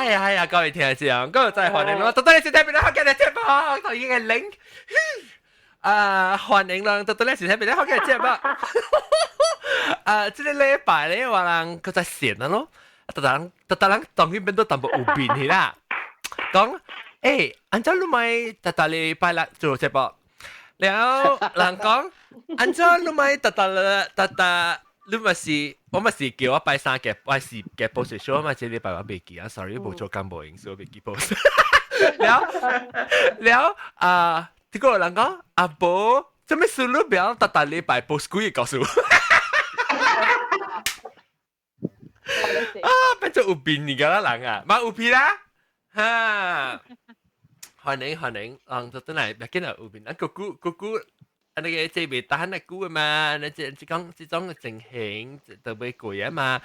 哎呀哎呀，各位聽眾，各位再歡迎我，到底是聽邊個嘅節目？頭先嘅 link。啊，歡迎啦！到底是聽邊個嘅節目？啊，這個禮拜咧，我人閣再線啊咯，逐人逐人當然變到淡薄有變去啦。講，欸，按怎你咪逐逐禮拜六做節目？了人講，按怎你咪逐逐逐逐，你咪是我咪是叫我拜三嘅拜四嘅 post show 嘛？這禮拜我未記啊，sorry，無做工無閒，所以未記 post。了了啊，這個人講阿無，做咩事你不要逐逐禮拜 post 幾個告訴？啊，變做有變而家啦人啊，嘛有變啦，哈！歡迎歡迎，人就真係別見有變，啊個久個久，啊那個這袂當那久的嘛，那這這講這種嘅情形就袂過啊嘛。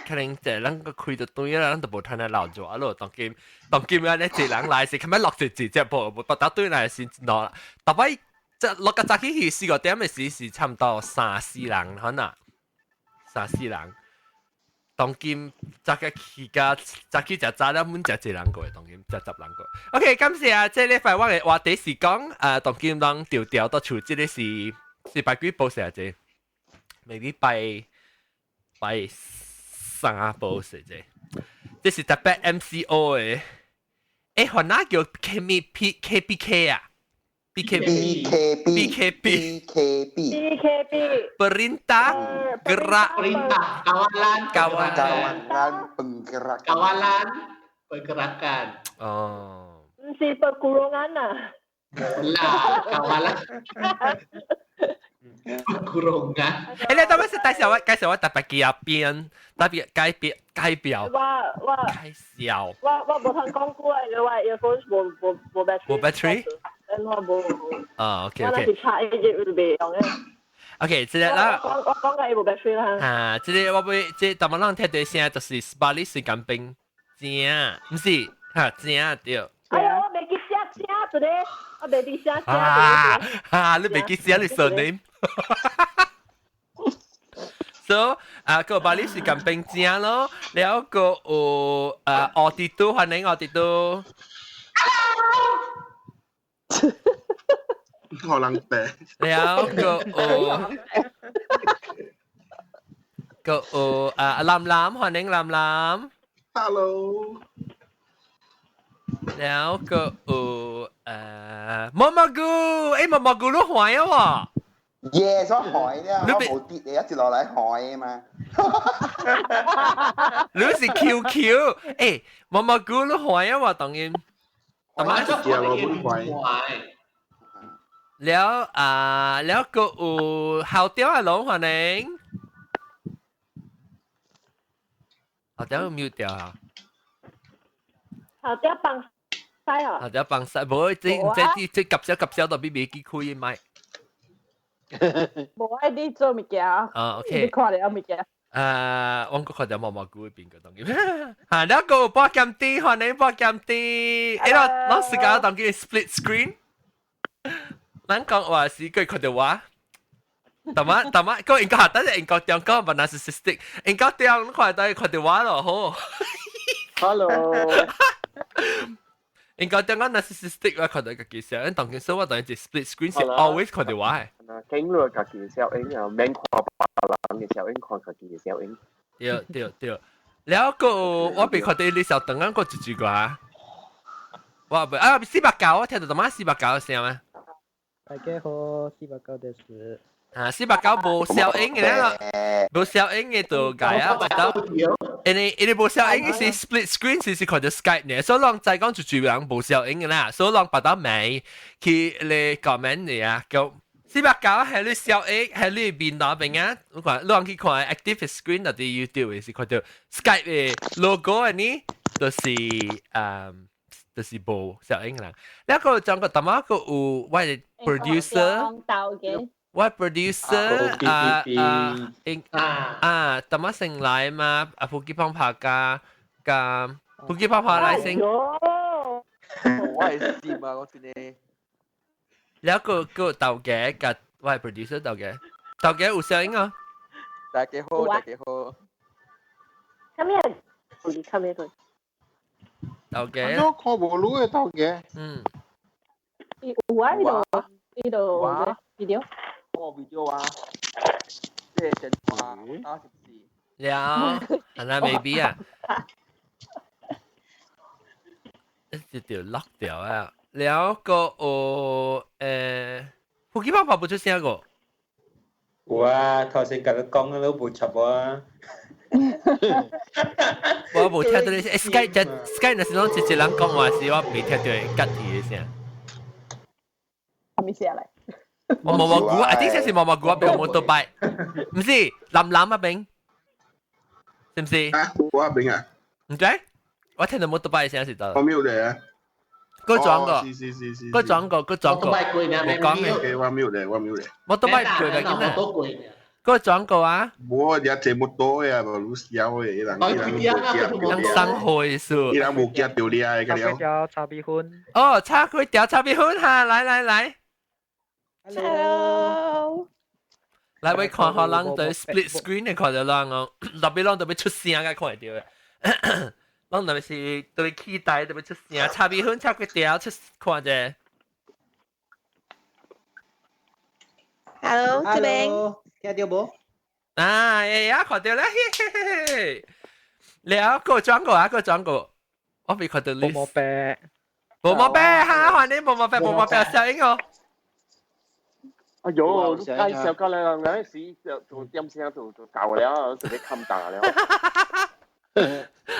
可能這人個開就對啦，咱就無通來留住啊咯。當今當今啊，咧這人來是，較咪落一一隻步，無達對來是喏。逐擺這落個早起去4個點的時是差不多三四人，可能三四人。當今早個去甲早起食早了，滿食一人過，當今食10人過。OK，感謝啊！這禮拜我的話題是講，啊，當今人調調到厝，這個是是拜幾報時啊？這 maybe 拜拜三報時這，這是特別 MCO 的。欸，原來叫 K M P K B K 啊？B K B K B B K B B K B B K B Perintah Gerak Perintah Kawalan Kawalan Kawalan Penggerakan Kawalan Pergerakan. 哦，毋是 perkurungan 啊。 Lah, kawalan perkurungan. 欸，你當時介紹我介紹我特別記入邊，特別解表解表我我介紹。我我無通講久啊，因為我 earphone 無無無 battery。無 battery？我無。啊，OK 我 OK 若是插一日就袂用的。 OK，這個啦。我我講嘅無 battery 啦。啊，這個我欲這逐擺人聽到聲就是巴黎水干冰，正，毋是，哈，正對。哎呀，我袂記寫正一個，我袂記寫正。啊哈，你袂記寫你 surname。So 啊，個巴黎水干冰正咯，了個有啊，奧迪都歡迎奧迪都。可能病。了個有個有啊，藍藍歡迎藍藍。 Hello。了個有毛毛菇，欸毛毛菇你壞啊喎？耶，所海咧，我無跌你一直落嚟海啊嘛。你是 QQ，欸毛毛菇你壞啊喎？當然。阿媽就我唔壞。了啊，了個有校長啊，龍歡迎。校長有 mute 掉啊？校長放屎啊！校長放屎，無這這這這夾小夾小都比袂記開麥。無愛你做物件。啊，OK。你看了物件。啊，我閣看著毛毛菇邊個當機。哈，了個播監啲，歡迎播監啲。欸，我我時間當機 split screen。咱講話是佢看著我。大媽大媽，個應該等陣應該點講，本來是 narcissistic，應該點你看到看著我咯，好。 Hello。應該點講 narcissistic，我看到家己笑，因當今說我當時 split screen 是 always 看著我的。經你家己的小影啊，免看別人的小影，看家己的小影。對對對，了個我被看到你小等緊個一句歌，我未啊489，我聽到他媽489聲咩？大家好，四百九です。啊，四百九無小影嘅啦，無小影嘅就解啊，到，因為因為無小影嘅是 split screen 是是看到 Skype 呢，所以人再講就住人無小影嘅啦，所以人拔到尾去你 comment 你啊，叫489係你小影係你面那邊啊，我看你去看 active screen 嗰啲 YouTube 是看到 Skype 嘅 logo 嘅呢，就是就是無小影啦。那個講個淡仔個有我嘅 producer。我 producer 啊啊應啊，淡仔先來嘛，啊福基胖拍加加福基胖拍來先。我係閃啊！我知你。了個個豆家甲我 producer 豆家，豆家有聲音啊！大家好，大家好。啥物？有較咩個？頭家。我看無女的頭家。嗯。有啊，呢度呢度 video。我 video 啊，即係電話打十字。了，啊那 maybe 啊，一條落掉啊！了個哦，福記爸爸無出聲個。有啊，頭先共你講你無插我啊。我無聽到你 Skype 只 Skype 若是攏一一人講話時，我未聽到會吉起的聲。係咪寫嚟？我毛毛菇，啊，啲先是毛毛菇啊，變摩托拜，唔是藍藍啊邊，是唔是？啊，我邊啊？唔知，我聽到摩托拜聲是得。我沒有咧啊。嗰轉個，是是是是。嗰轉個，嗰轉個。摩托拜貴呢？冇講嘅。我沒有咧，我沒有咧。摩托拜貴嘅，摩托貴。嗰轉個啊？無，也坐摩托的啊，無愈小的，伊人伊人無驚，人生活的事。伊人無驚著掠的個了。炒粿條、炒米粉。哦，炒粿條、炒米粉哈，來來來。 Hello。來，我看下人對 split screen 的看到人哦，特別人特別出聲嘅看會到的，人特別是特別期待特別出聲，炒米粉、炒粿條出看者。 Hello，這邊聽到無？啊，哎呀，看到啦，嘿嘿嘿，了，個轉過啊，個轉過，我未看到你。毛毛白，毛毛白，哈，歡迎毛毛白，毛毛白，小英哦。哎呦，介紹過啦，嗰陣時就做點聲就就夠了，直接冚打了。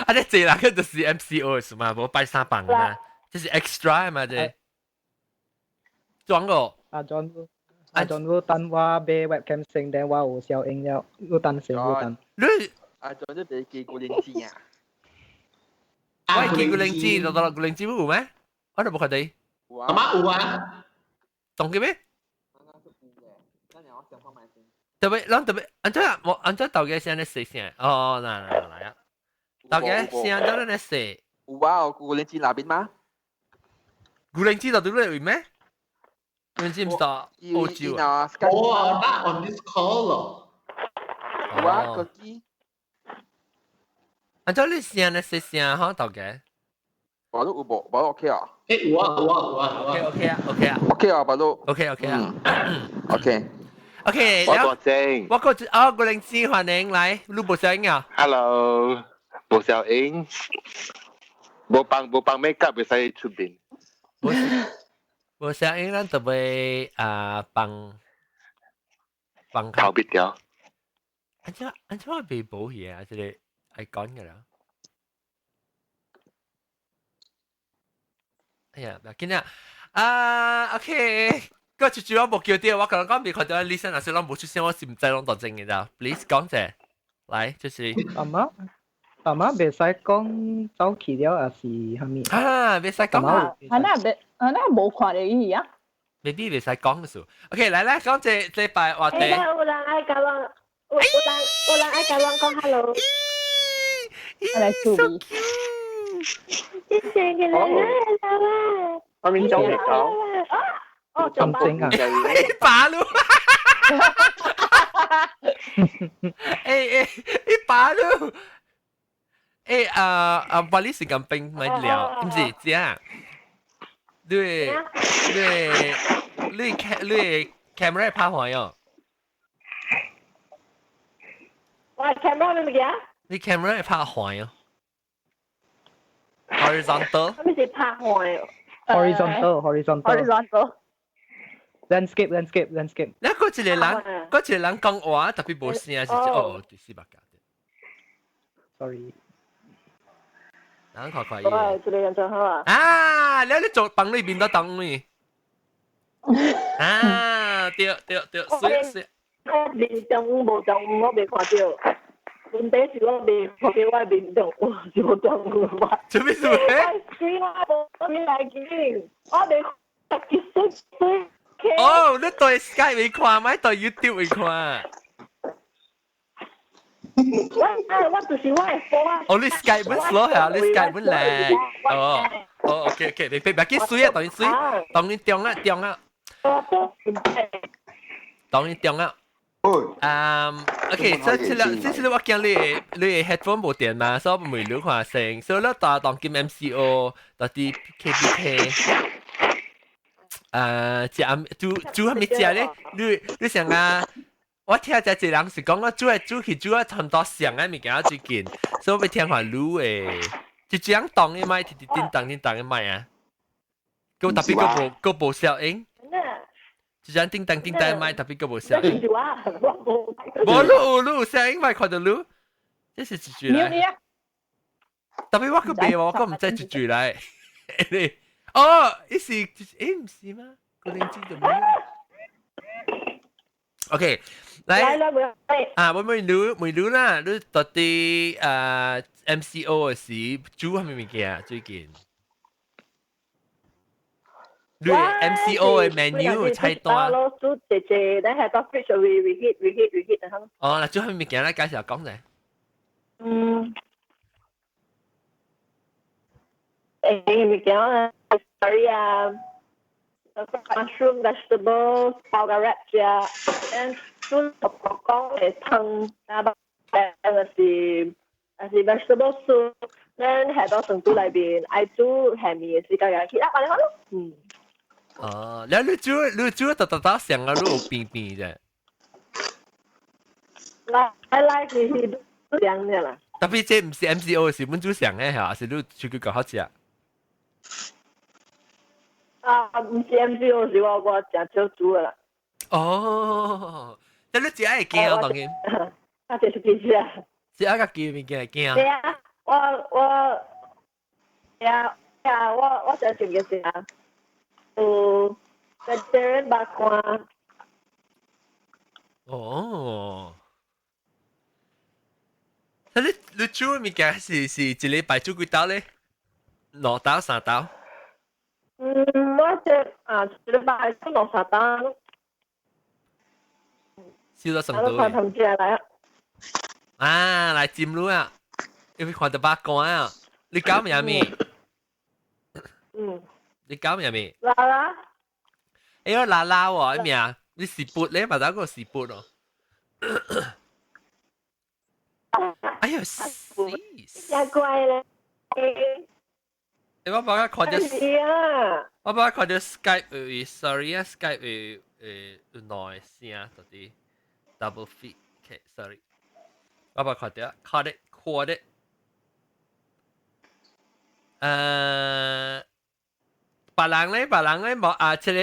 啊，你這人就是 MCO 是嘛？無擺三棒嘛，這是 extra 嘛？這裝個。阿 John，阿 John，你等我買 webcam 先，等我有小英了，你等先，你等。你阿 John 你別記古靈精啊！我記古靈精，到到古靈精有咩？我都無看到。阿媽有啊。懂嘅咩？特別，咱特別，按怎無按怎頭家先咧說聲？哦，來來來啊！頭家聲都咧說。有啊，古靈精那邊嗎？古靈精到底咧為咩？古靈精毋是到澳洲啊？哦，那 on this call 咯。有啊，個機。按怎你聲咧說聲吼，頭家？我都有無，我 OK 啊。誒，有啊有啊有啊。 OK OK 啊 OK 啊。 OK 啊，白都。 OK OK 啊。 OK。 OK，我個正，我個哦，個靈芝歡迎來，你無小英啊？Hello，無小英，無幫無幫 make up 會使出面。無小英，咱特別啊幫幫頭別條。按怎按怎未保險啊？這個愛講嘅啦。哎呀，不要緊啊！啊，OK。個一句我無叫到，我可能講未看到 listen，若是攏無出聲，我是毋知攏當真嘅咋。Please 講者，來就是。阿媽，阿媽袂使講走去了，還是蝦米？啊，袂使講啊！啊那袂，啊那無看到伊啊。 maybe 袂使講嘅事。OK，來來講這這擺話題。有人愛共我，有人有人愛共我講 hello。來注意。謝謝你來啦！我面中嚟講。哦，咁正啊！一把擼，欸欸，一把擼，欸啊啊！把你時間冰咪聊，唔是這樣。你你你你 camera 拍壞哦？我 camera 咩物件？你 camera 拍壞哦？Horizontal？咩是拍壞？Horizontal horizontal horizontal。 Landscape landscape landscape。你嗰一個人，嗰一個人講話特別無聲，是哦，第四百個。 Sorry。人看看伊。喂，這個人真好啊。啊，你你做房裏面都當你。啊，對對對，是是。我面中無中我未看到，問題是我未看到我面中有是無中有我。做咩做咩？我我無來緊，我未特別水水。哦，你對 Skype 未看，咪對 YouTube 未看。我我就是我的波。哦，你 Skype 本 slow 嚇，你 Skype 本叻。哦，哦，OK OK，你別別緊水啊，當然水，當然中啊中啊。當然中啊。OK，這次我驚你 headphone 無電嘛，所以我未你看聲，所以咧當當今 MCO 到啲 KBK，食煮煮係咪食咧？你想啊？我聽只一人是講我煮嚟煮去煮啊，差唔多上嘅物件最近，所以我聽話你誒，就這樣當嘅麥，直直叮當叮當嘅麥啊，個特別個無效應。就這樣叮當叮當麥，特別個無效應。無你有聲音咪看到你，這是一句來。特別我個別我個唔知一句來。哦，伊是毋是嗎？可能知道沒？OK，來啊，我問你問你啦，你到底啊 MCO 嘅時煮啥物物件最近？你 MCO 嘅 menu 菜單。咯，煮姐姐，你係到 fridge reheat reheat reheat 啊。哦，嗱，煮啥物物件來介紹講者。嗯。物件啊，sorry 啊，mushroom vegetable 包個 wrap 食，and 煮講講嘅湯，啊，還是 vegetable soup，咱下到成都內邊愛煮下面是家己去啊，安尼好咯，嗯。哦，你你煮特特特上啊，你有變變啫。來來是上的啦。特別這毋是 MCO 是本煮上嘅嚇，是你出去較好食。啊，毋是 MCO 是我誠少煮的啦。哦，但你食會驚啊，當然。啊，這是其實啊。食家己物件會驚。對啊，我，呀呀，我食上個是啊，有 vegetarian 肉乾。哦。但你煮物件是一禮拜煮幾刀咧？兩刀三刀？嗯，我這啊一禮拜煮兩三刀。燒到成都。我看來啊。啊，來尖女啊！因為看到肉乾啊，你搞咩咪？嗯。你搞咩咪？啦啦。哎呦，啦啦喎，咩啊？你是撥咧，嘛得個是撥哦。哎呦，死！也怪咧。欸，我幫佢看到，我幫佢看到 Skype 會，sorry 啊，Skype 會有兩聲，到底 double feed，OK，sorry。我幫看到，看得看得，別人咧，別人咧，無啊，這個，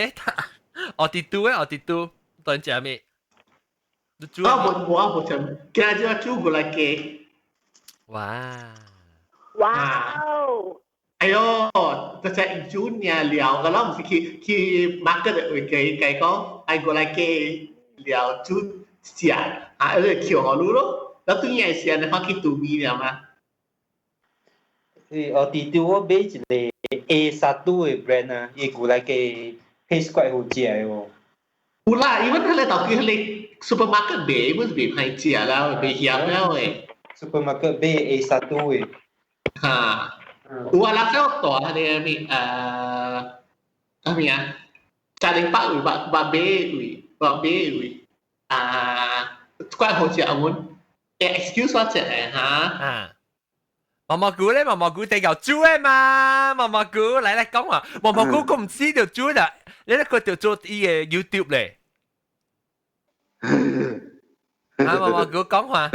我哋拄咧，我哋拄，當食咩？我無我無食，今日煮過來雞。哇！哇哦！哎喲，這隻煮爾料個咯，毋是去 market 會計計講，愛過來雞料煮食，啊，你叫予你咯，แล้ว對嘢時你翻去煮麵了嘛？我弟弟我買一個 A 沙都的 brand 啊，伊過來雞 taste 怪好食的哦。有啦，因為佢咧到佢咧 supermarket 買，本是袂歹食啦，袂鹹了的。 supermarket 買 A 沙都的。哈。有啊，咱小大迄個咩啥物啊？嘉玲北位北北買位，北買位啊，怪好食啊！阮excuse 我一下哈。啊。毛毛菇咧，毛毛菇地球煮的嘛，毛毛菇來來講話，毛毛菇佢唔知就煮啦，你咧佢就做伊個 YouTube 咧。啊，毛毛菇講話。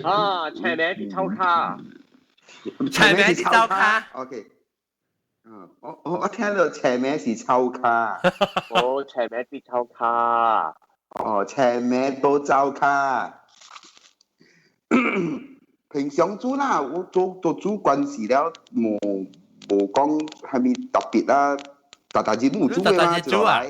啊，斜名啲抽卡。斜名是抽卡。 OK。嗯，我聽到斜名是抽卡。哦，斜名啲抽卡。哦，斜名都抽卡。平常煮啦，我做煮慣時了，無講係咪特別啦，大大日冇煮嘅啦，煮啊！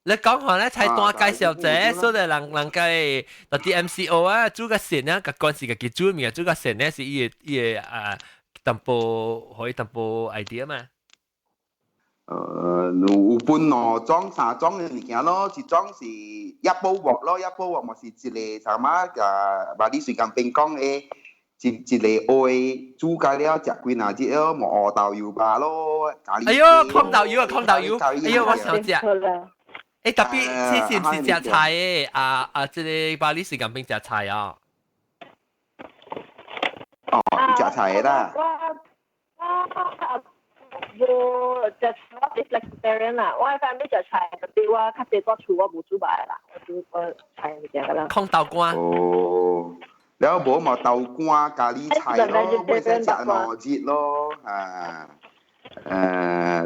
你講話咧，菜單介紹者，所以人家特啲 MCO 啊，煮個善啊，個關是家己煮物件，煮個善咧是伊個啊，淡薄可以淡薄 idea 嘛。有分兩種、三種嘅物件咯，一種是一煲鑊咯，一煲鑊嘛是一個啥物啊，把你隨間邊講的，一個愛煮甲了食幾若日咯，無烏豆油肉咯，哎喲，炕豆油啊，炕豆油，哎喲，我想食。欸，特別這是毋是食菜的？啊啊，這個巴黎是咁邊食菜啊？哦，食菜的啦。我無食菜，我是 flexitarian 啦。我反正食菜，特別我較濟我厝我無煮飯啦，我煮我菜物件啦。炕豆乾。哦，了無嘛豆乾咖喱菜咯，會使食兩節咯，啊。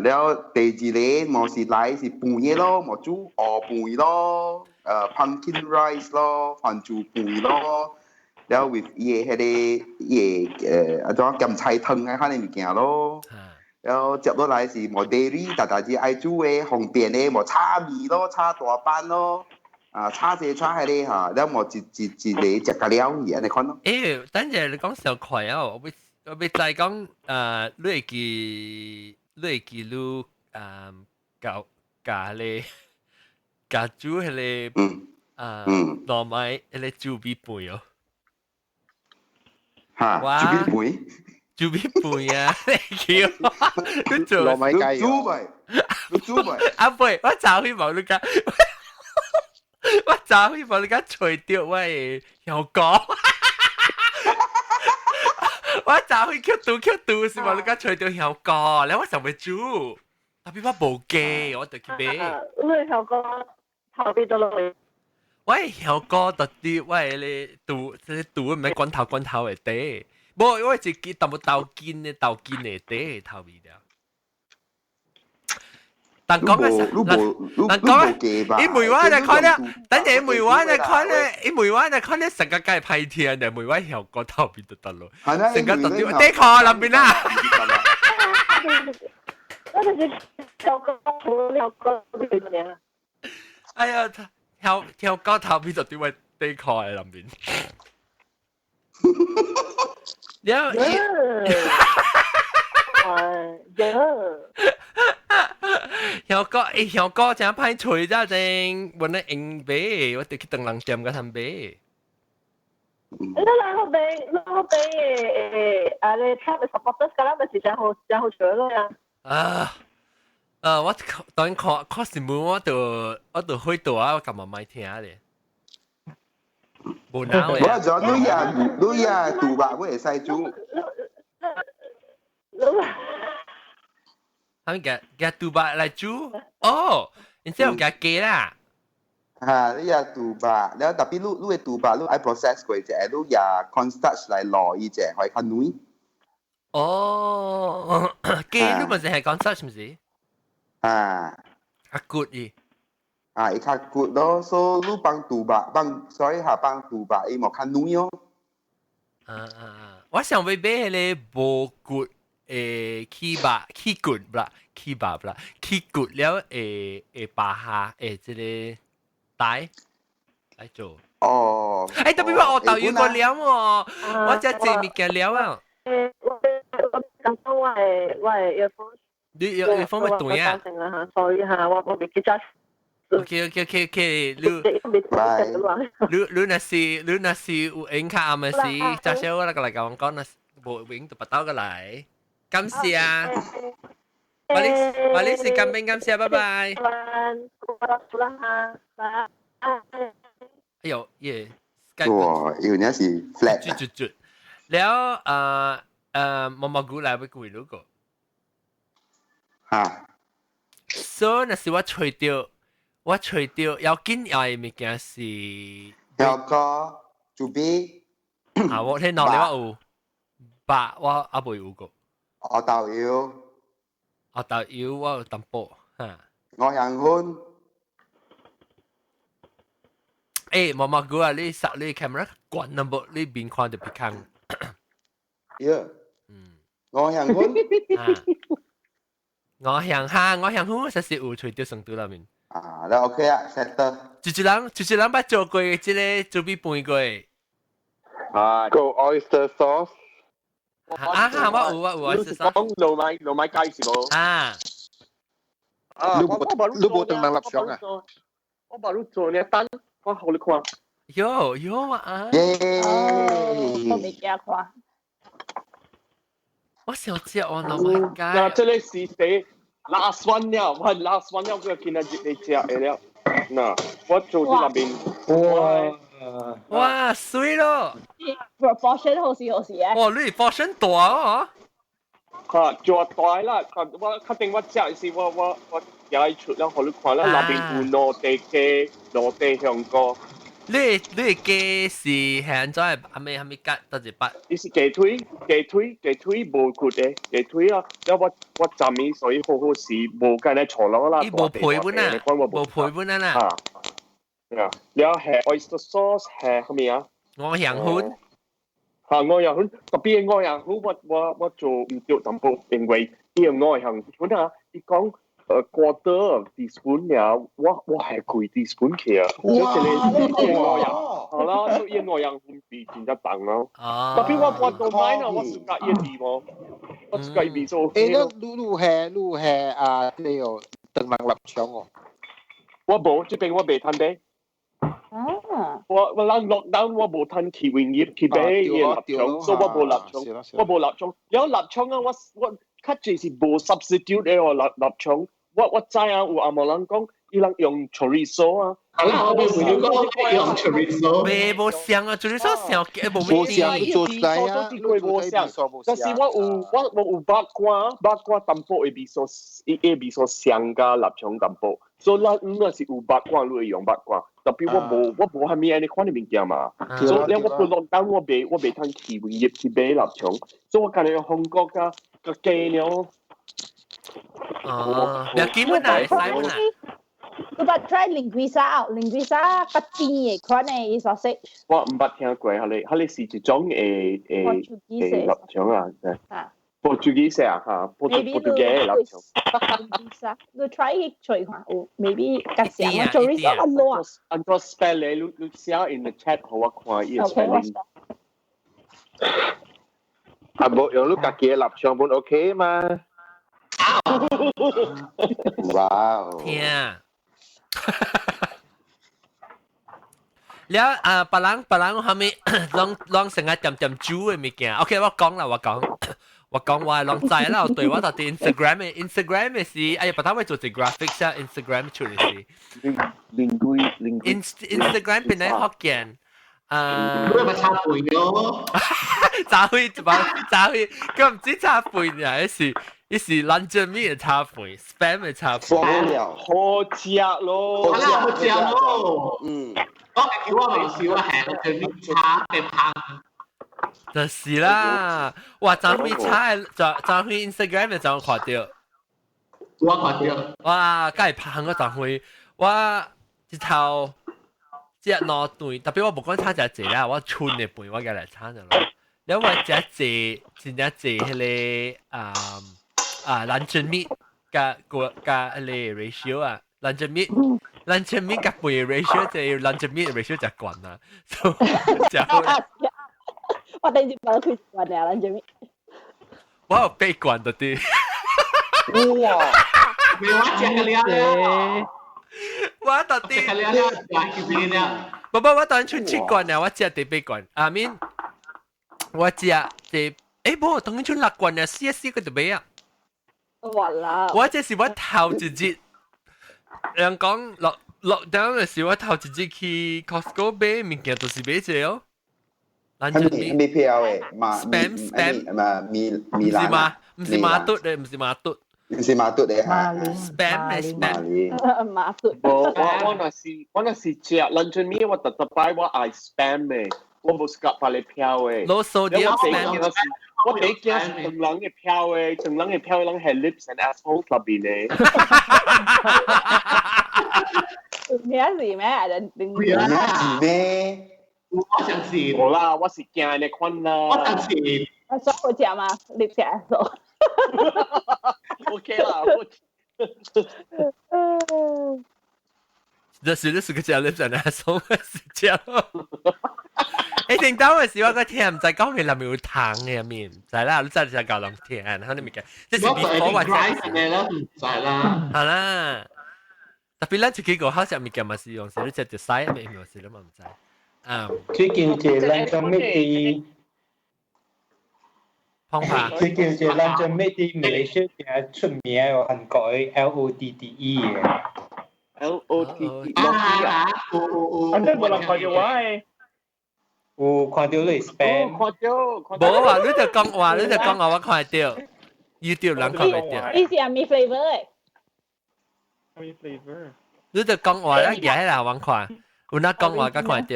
了第二個嘛是來是飯的咯，嘛煮鵝飯咯，pumpkin rice 咯，番薯飯咯，了 with 伊的彼个伊的啊種鹹菜湯啊，款的物件咯。了接落來是無 dairy，大大只愛煮的方便的，無炒麵咯，炒大班咯，啊炒這炒彼个哈，了無一一一个食甲了去按呢款咯。欸，等陣你講小快啊，我欲再講，你會記你教教咧教煮彼个糯米彼个煮米飯哦。哈，煮米飯？煮米飯啊！你叫你做糯米雞你煮未？你煮未？阿妹，我早去無你講，我早去無你講揣著我的香膏。我早去吸毒吸毒是無你講揣著香膏，然後我想欲煮，特別我無機，我就去買。你香膏頭邊都落。我的香膏特啲，我的咧肚，這個肚毋免罐頭罐頭的底，無我是記淡薄豆筋的豆筋的底頭味了。但講嘅，人講，伊問我來看咧，等陣伊問我來看咧，伊問我來看咧，成個梗係歹聽的，問我香膏頭味就得咯，成個特啲底褲那邊啊。我就是香膏，香膏邊啊。哎呀，香香膏頭味就對我底褲的那邊。了，哎呀！香膏，欸，香膏真歹揣咋正，阮咧用買，我得去唐人店共他買。你兩個買，兩個買誒啊！你 Trump supporters 㗎啦，咪是真好真好笑咯呀！啊，我當看看新聞，我就去到啊，我幹嘛買聽咧？無腦我就你也你也肚肉，我會使煮。他們夾肚肉來煮，哦，然之後夾雞啦。哈，你也肚肉，了特別你你的肚肉，你愛 process 過者，你也 cornstarch 來撈伊者，會較軟。哦，雞你本身係 cornstarch 毋是？啊。較骨伊。啊，伊較骨咯，所以你放肚肉，放所以下放肚肉，伊無較軟哦。啊啊啊！我想欲買彼个無骨。起肉起骨啦，起肉啦，起骨了會會拔下會這個帶來做。哦。欸，特別我學豆油個料哦，我食這物件料啊。我講到我的 earphone。你 earphone 咪斷啊？所以哈，我未記得。 OK，你你若是有閒較暗的時，早少我來來共我講，若是無閒就別倒過來。感謝啊！巴黎巴黎是感恩感謝，拜拜。哎呦耶！哇，有陣是 flat。絕絕絕！了毛毛菇來欲幾如個？哈。所以若是我揣著，我揣著要緊要的物件是。香膏、豬皮。啊，我聽到你我有，肉我猶未有過。黑豆油，黑豆油我有淡薄，哈。五香粉。欸，毛毛菇啊，你殺你 camera 關淡薄，你面看著別空。耶。五香粉。五香哈，五香粉我實是有揣著成都內面。啊，那 OK 啊，set 得。一一人，一一人捌做過這个豬米飯過。啊，個 oyster sauce。啊哈，我有我有你是講糯米雞是無？啊。啊，你無你無當人立相啊？我把你做呢單，我予你看。有有啊。耶！我未驚看。我想食我糯米雞。嗱，這个是第 last one 了，我 last one 了，我今仔日來食的了。嗱，我做啲那邊。哇！哇，水咯！proportion 好時好時啊！哇，你 portion 大哦！嚇，做大啦！我確定我食是我也出了，予你看啦，那邊有兩塊雞，兩塊香菇。你雞是係按怎的？啥物啥物割倒一擺？伊是雞腿，雞腿，雞腿無骨的雞腿啊！了我昨暝所以好好食，無干焦錯落啦。伊無皮本啊，無皮本啊啦。嚇，了係 oyster sauce 係啥物啊？五香粉。嚇，五香粉，特別五香粉，我做毋對淡薄，因為伊個五香粉啊，伊講。Quarter teaspoon 了，我係幾 teaspoon 去啊！哇！五樣，好啦，所以五樣粉比真正重咯。特別我做買啦，我自家伊味無，我自家味做。誒，你係啊？你有腸人臘腸哦？我無，這邊我袂趁買。啊！我咱 lockdown 我無趁去營業去買伊個臘腸，所以我無臘腸，我無臘腸。了臘腸啊，我較濟是無 substitute 的哦，臘腸。我知啊，有紅毛人講，伊人用 chorizo 啊。好啦，我未會講用 chorizo。未無像啊，chorizo 上無無像做出來啊，無像。但是我有我有肉乾，肉乾淡薄會味素，伊會味素上加臘腸淡薄。所以咱若是有肉乾，你會用肉乾。特別我無啥物按呢款的物件嘛。所以我不落單，我袂通去營業去買臘腸，所以我干焦用韓國佮雞了。哦，不要緊本啊，會使本啊。你捌 try linguiça 啊？linguiça 較甜的款的 sausage。我毋捌聽過，彼個是一種的臘腸啊。啊。Portuguese 啊，嚇，葡萄牙的臘腸。 linguiça，你 try 去揣看有，maybe 較像啊，chorizo 較爛。按怎 spell 咧？你寫 in the chat 予我看伊的 spelling。啊，無用你家己的臘腸本 OK 嘛？哇！聽。了啊，別人蝦米，攏成日點點煮的物件。OK，我講啦，我講我攏知啦。對，我到佇 Instagram 的是，哎呀，別他會做一 graphics 啊，Instagram 出來是。Instagram 變來福建。啊！你咪炒飯咯？炒飯一包炒飯，佢唔止炒飯啊，伊是 luncheon meat 的炒飯，spam 的炒飯。好食咯！好啦，好食咯。嗯。我叫我未少啊，係 luncheon meat 炒嘅烹。就是啦，哇！昨昏炒的，昨昏 Instagram 就怎看到？我看到。哇！梗係烹個昨昏，我一頭。食兩頓，特別我無講炒食濟啦，我春的飯我共來炒著咯。了我食濟，真正濟彼個啊啊 luncheon meat 佮個佮彼個 ratio 啊，luncheon meat 佮飯 ratio 就 luncheon meat ratio 誠懸啊，所以誠好。我頂一擺開一罐爾 luncheon meat。我有八罐就對。哇！沒我食個了了。我到底，不不，我當初七罐了，我食第八罐。阿敏，我食第，欸無，當初六罐了，四四個就買啊。哇啦！我這是我頭一日，人講落單的時，我頭一日去 Costco 買物件，就是買這個哦。係咩票的？ spam spam 嘛米米蘭。唔是馬，唔是馬嘟的，唔是馬嘟。唔是馬嘟的嚇。 spam 的 spam。馬嘟。無，我若是食 luncheon meat，我特特擺我愛 spam 的，我無 suka 別个票的。 Low sodium spam。我第一驚是長人的票的，長人的票攏係 lips and assholes 內邊的。咩事咩？人咩事咩？我相信。無啦，我是驚你款啦。我相信。我說我食嘛，lips and asshole。 OK 啦，我。就是你是個食 lips and asshole 是食。欸，頂當的時我閣聽，毋知講面內面有糖的面，毋知啦，你知就教人聽，可能物件，這是 before 我食的啦，毋知啦。好啦，特別咱出去外口食物件嘛是用時你食就使，咪用時你嘛毋知。啊，最近一個 luncheon meat 佇，方法。最近一個 luncheon meat 佇馬來西亞出名哦，韓國的 LOTTE 的。L O T T 啊啊！有有有，反正無人看到我的。有看到你 spam。看到。無啊，你就講話，你就講話，我看到 YouTube 人看袂到。伊是啥物 flavor 的？啥物 flavor？你就講話啦，舉起來我看，有哪講話才看到。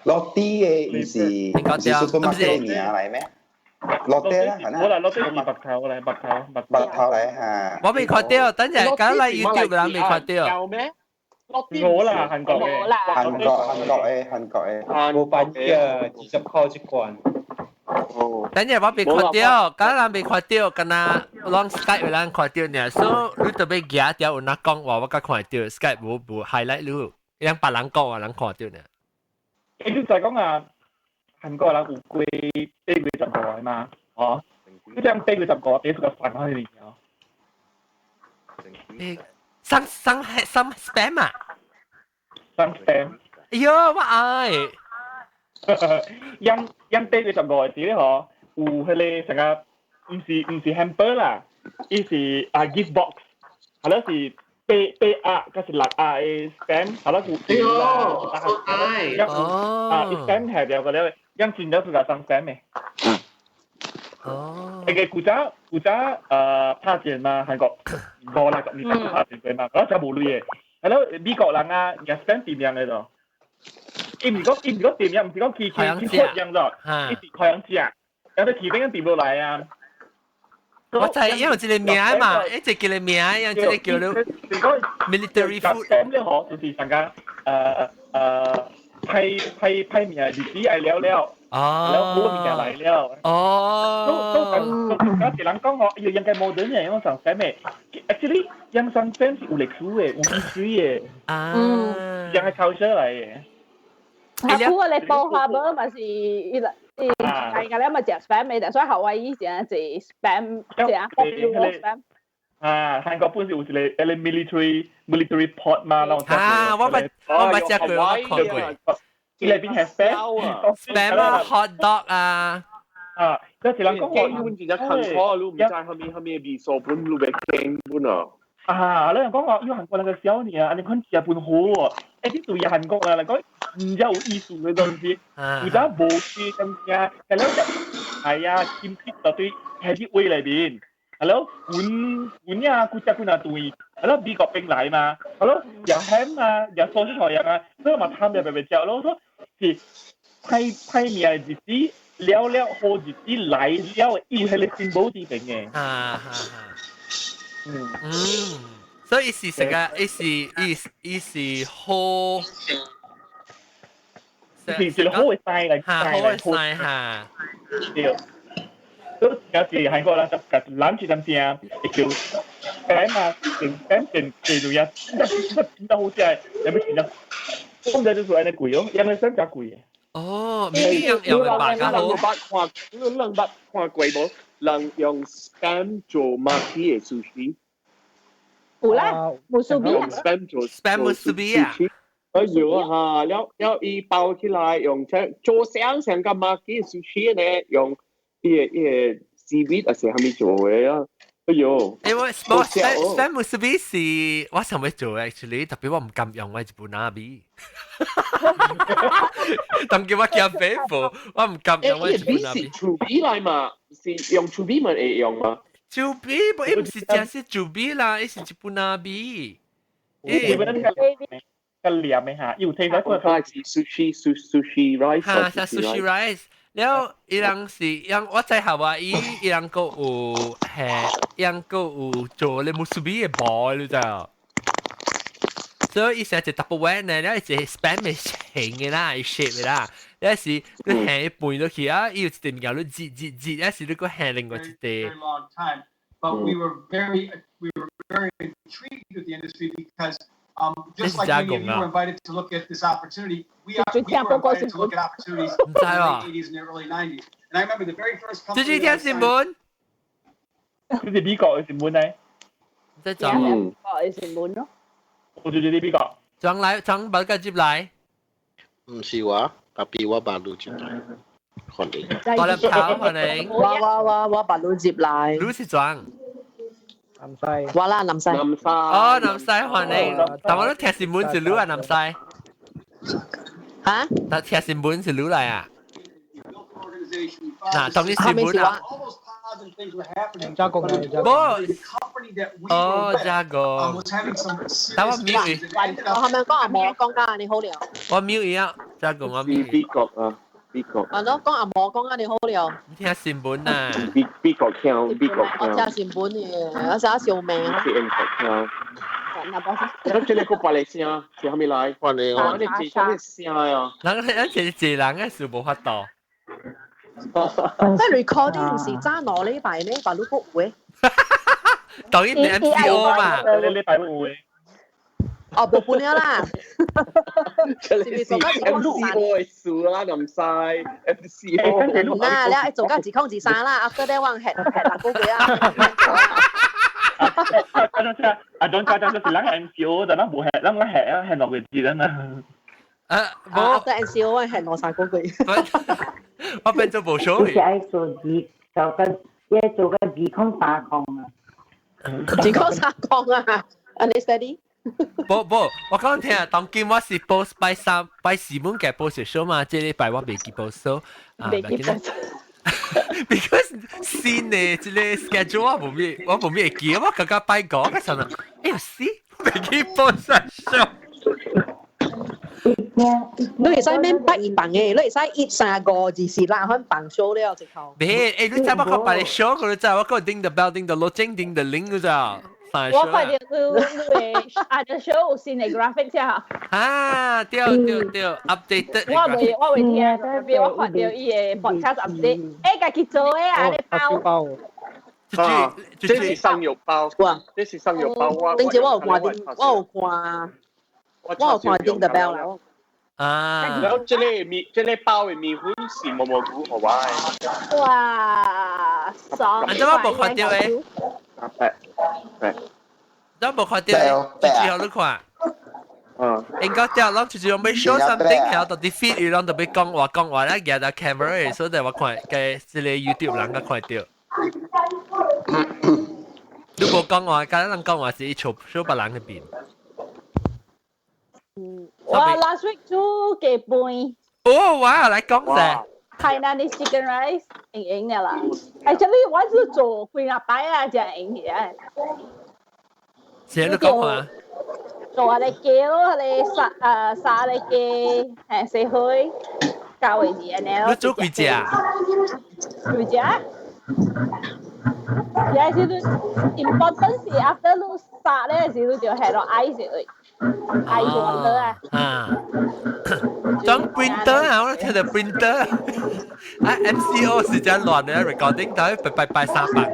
Lotte 的毋是毋是 supermarket 名來咩？Lotte 啦，係我啦，Lotte 是白頭來，白頭白白頭來嚇。我未看到，等陣講來 YouTube 人未看到。咩？我啦，韓國嘅。韓國韓國的韓國的。無辦法，20塊一罐。等陣我未看到，敢人未看到，敢若攏 Skype 有人看到爾，所以你特別舉掉有哪講話，我才看到 Skype 無無 highlight 你，讓別人講話人看到爾。你就講啊，韓國人有過八月十五個嘛，哦，你這樣八月十五個，俾出個飯喺裏面哦。送送送 spam 啊？送 spam。哎喲，我愛。因因八月十五個時咧，嗬，有彼個成個毋是毋是 hamper 啦，伊是啊 gift box，係咯是八八盒，抑是六盒的 spam，係咯有啦，哎哦，啊 spam 係掉個了，因真正是個送 spam 的。哦。那個古早古早拍戰嘛，韓國50、60年代拍戰過嘛，嗰陣無鐳的，係咯美國人啊，用 spam 點樣的咯？伊毋是講伊毋是講點樣，毋是講去去去喝樣咯，伊是開樣食，然後起邊樣點落來啊。我知，因為這個名嘛，一隻叫個名，因這個叫做 military food。咁咧嗬，就是上個派派派名日子愛了了，了好物件來了。哦。都都都，有一人講嗬，伊應該 modern 嘅，用上 spam 的，actually 用上 spam 是有歷史的，有 history 的。啊。用個 culture 來的。啊，不過你報下無嘛是伊啦，伊大家咧嘛食 spam 的，所以夏威夷誠濟 spam，誠 popular spam。啊，韓國本是有一個一個 military port 嘛，然後啊，我捌我捌食過，我看過。伊內邊係 spam spam 啊，hot dog 啊。啊，有一人講我，阮真正艱苦，你毋知啥物啥物味素本，你袂驚本啊。啊，你人講話，要韓國人個小年啊，你看食本好喎，欸，你對韓國啊嚟講唔有意思嘅東西，有陣無去咁正，係咯，係啊，金鐵就對喺啲位裏邊，係咯，管管啊，古只管啊對，係咯，美國兵來嘛，係咯，又 ham 啊，又素食菜樣啊，所以嘛貪入白白食咯，說是歹歹命日子了了好日子來了，伊有彼個進步佇邊嘅。啊哈哈。嗯嗯，所以是成個，伊是伊伊是好，是一個好的 sign 來，哈，好的 sign 哈。對，都有時韓國人就攬住陣正，會叫 spam 啊，成 spam 成記住呀，真真好食，有咩錢啊？我毋知就是按呢貴哦，因為 spam 誠貴的。哦，明明用用白較好。你捌看，你捌看過無？人用 spam 做 maki 的 sushi。有啦，musubi 啊。 spam 做 spam musubi 啊。哎呦哈，了了伊包起來用這做像像個 maki sushi 呢，用伊個伊個 seaweed 還是啥物做的啊？哎呦！欸，我 spam spam musubi 是我想欲做 actually，特別我毋敢用我一本拿米。當叫我減肥無，我毋敢用我一本拿米。是厝邊來嘛？是用厝邊咪會用嘛？厝邊不，伊毋是正是厝邊啦，伊是一本拿米。欸，個黏的哈，有聽過是 sushi sushi rice。哈，是 sushi rice。了，伊人是，人我在夏威夷，伊人閣有係，伊人閣有做咧 musubi 的包，你知無？所以伊成一 Tupperware 呢，了伊一個 spam 的形的啦，伊 shape 的啦，了是你下一半落去啊，伊有一個物件你擠擠擠，了是你閣下另外一個。 Long time, but we were very intrigued with the industry because just like many of you were invited to look at this opportunity, we were invited to look at opportunities in the late 80s and the early 90s. And I remember the very first company. 這是聽新聞，這是美國的新聞呢？在講美國的新聞咯。我就是美國。轉來轉把個接來。毋是我，特別我捌錄進來，可能。我來跑可能。我我我我捌錄接來。你是轉？南西。我啦，南西。南西。哦，南西歡迎。但我都聽新聞是你啊，南西。嚇？但聽新聞是你來啊？嗱，當你新聞啊。加工嘅，冇。哦，加工。但我 mute。我係咪講阿摩講家你好了？我 mute 啊，加工我 mute。美國啊，美國。係咯，講阿摩講家你好了。聽新聞啊。美國聽，美國聽。我聽新聞嘅，我成日笑命。聽聽。咱這個國別的聲是啥物來？歡迎我。你這啥物聲啊？人咱這一人嘅是無法度。即 recording 是早兩禮拜呢，把你閣有嘅。當然 MCO 嘛。你禮拜有嘅。哦，無半了啦。這是 MCO 的事啦，南西 MCO。嗱，你做到2023啦，after that 我係6個月啊。阿張阿張家長就是咱 MCO，但咱無係，咱我係啊，係6個月啦。啊，無。after MCO 我係兩三個月。我變做無所謂。你是愛做二，做個，要做個2030啊。2030啊，安尼 steady。無無，我講聽，當今我是 post 拜三、拜四本嘅 post show 嘛，這禮拜我未記 post show。未記 post。 Because 新的這個 schedule 我無咩，我無咩會記，我剛剛拜五，我想諗，哎呦死，未記 post show。你會使免拜一放嘅，你會使一三五二四六款放 show 了直頭。別，欸，你知我講別個 show，你知我講叮the bell，叮the 落精，叮the 鈴，你知道？我看到你你的啊，個 show 有新的 graphic 啊。啊，對對對，updated。我未聽，特別我看到伊的 podcast update，欸，家己做的啊，你包。包。啊，這是生肉包。哇，這是生肉包。我頂次我有看頂，我有看，我有看叮 the bell 啦。啊！然後這個麵，這個包的麵粉是毛毛菇，好哇！哇，爽！啊，怎麼無看到的？啊，白白，怎無看到的？最後你看。嗯。應該掉，攏就是用欲 show something，然後到啲 feed 伊攏特別講話講話咧，夾到 camera，所以我看嘅這個 YouTube 人較看到。你無講話，敢人講話是伊笑笑別人的面。我 last week 煮雞飯。哦，哇，來講者。 Hainanese chicken rice 用用的啦。Actually 我是做幾若擺啊，才用起來。是你講話？做下個雞咯，下個沙啊沙個雞，誒洗好，加位置按呢。你煮幾隻啊？幾隻？也是你 important 是 after 你殺咧時，你就係落 ice 去，ice water 啊。啊，裝 printer 啊，我聽到 printer 啊，MCO 時間亂嘅 recording，但係拜拜300。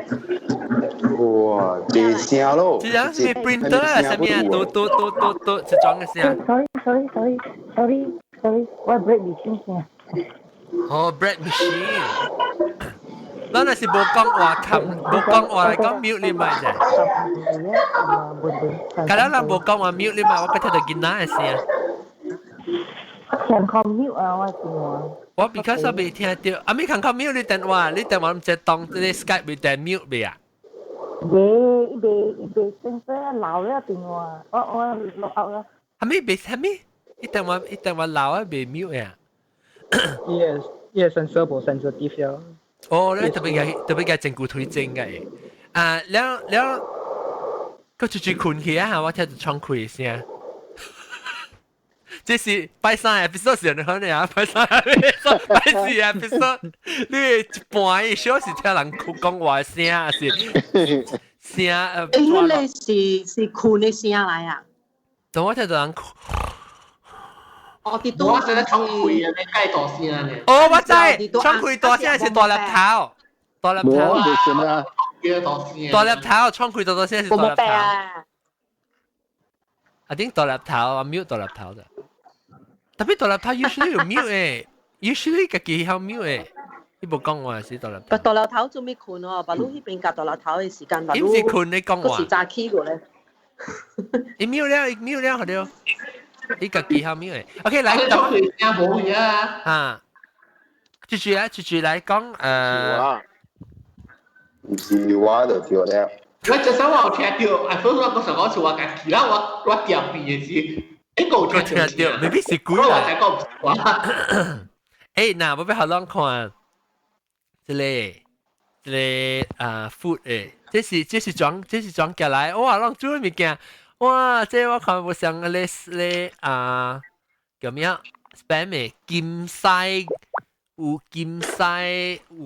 哇，電聲咯！這樣是 printer 啊，啥物啊？嘟嘟嘟嘟嘟，是裝嘅聲。 Sorry sorry sorry sorry sorry，我 bread machine 聲。哦，bread machine。咱若是無講話，冚無講話來講 mute 你咪啫。假如咱無講話 mute 你咪，我閣聽到囡仔的聲。聽靠 mute 啊，我電話。我 because 我未聽到，啊咪看靠 mute 你電話，你電話毋知當這個 Skype 未電 mute 未啊？未，伊未伊未先老了電話，我落後啦。係咪未係咪？伊電話伊電話老啊，未 mute 啊？ Yes, sensor 無 sensitive 了。哦，你特別嘅特別嘅證據推證嘅，啊，了了，佢出去困去啊！我聽到窗開聲。這是拜三 episode 時可能啊，拜三 episode，拜四 episode，你一半小時聽人講話聲，是聲欸，迄個是困的聲來啊？等我聽到人。哦，佇我現在窗開啊，你蓋大聲呢？哦，我知，窗開大聲是大粒頭，大粒頭。冇啊，大粒頭，窗開大大聲是大粒頭。啊，頂大粒頭，我 mute 大粒頭的。特別大粒頭 usually 有 mute 誒，usually 家己曉 mute 誒，伊無講話是大粒頭。大粒頭做咩困哦？白鷺彼邊夾大粒頭的時間，伊毋是困你講話。是早起過咧。伊 mute 了，伊 mute 了，好了。伊家己曉 mute 誒。OK，來。窗開聲無去啊。啊，繼續啊，繼續來講。唔是我就對了。我就想我聽到，啊，所以我講實講是我家己啦，我調變嘅是，應該有聽到，未必是鬼啦。我才講唔是我。欸，嗱，我欲予咱看，這個啊 food 誒，這是裝起來，哇，攏煮物件，哇，這我看無像咧咧啊，叫咩啊？spam 的金西有金西有